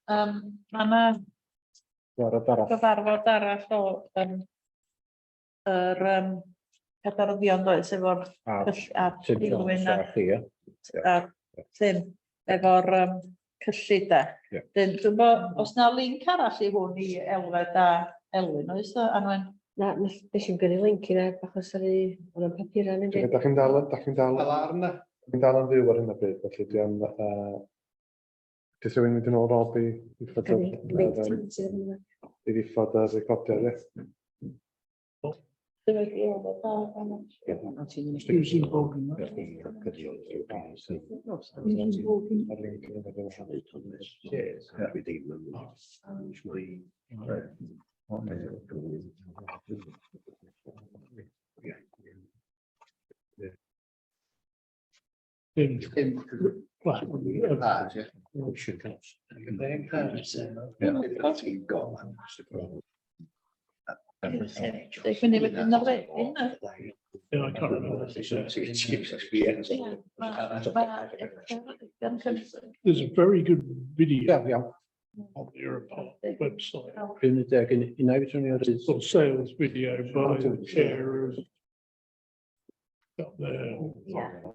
S2: Ma' 'na
S5: Cyfarfod arall.
S2: gyfarfod arall o yr cadaryddion does, efo'r
S5: A
S2: a
S5: Tim Jones
S2: Dilwyn
S5: a chi, ie?
S2: a Tim, efo'r cyllid de. Dyn, dwi'm bo, oes na link arall i hwn i Elfed a Elwyn, oes o, Anwen?
S11: Na, nes i'm gyrru link i neb achos o'n i, o'n i'm papurau'n mynd i.
S4: Da chi'n dal, da chi'n dal,
S9: Alarm na.
S4: chi'n dal yn fyw ar hyn o bryd, felly dwi am, Dys rhywun mynd yn ôl Rob i ddiffodd
S11: Gyrru link Teams iddyn nhw.
S4: i ddiffodd y recordiad, ie?
S2: Dwi'n meddwl Elfed a Anwen.
S8: Using voting.
S4: Ar link yn y
S8: Dim
S9: Dim.
S8: platform.
S9: Ah, ie.
S2: 10 munud wedyn ar ddeg, un,
S8: Yeah, I can't remember.
S2: Ie,
S8: There's a very good video
S5: Iawn, iawn.
S8: on the Europark website,
S5: 50, un ai fedrwn ni ar
S8: sort of sales video by the chair of up there.
S11: Yeah.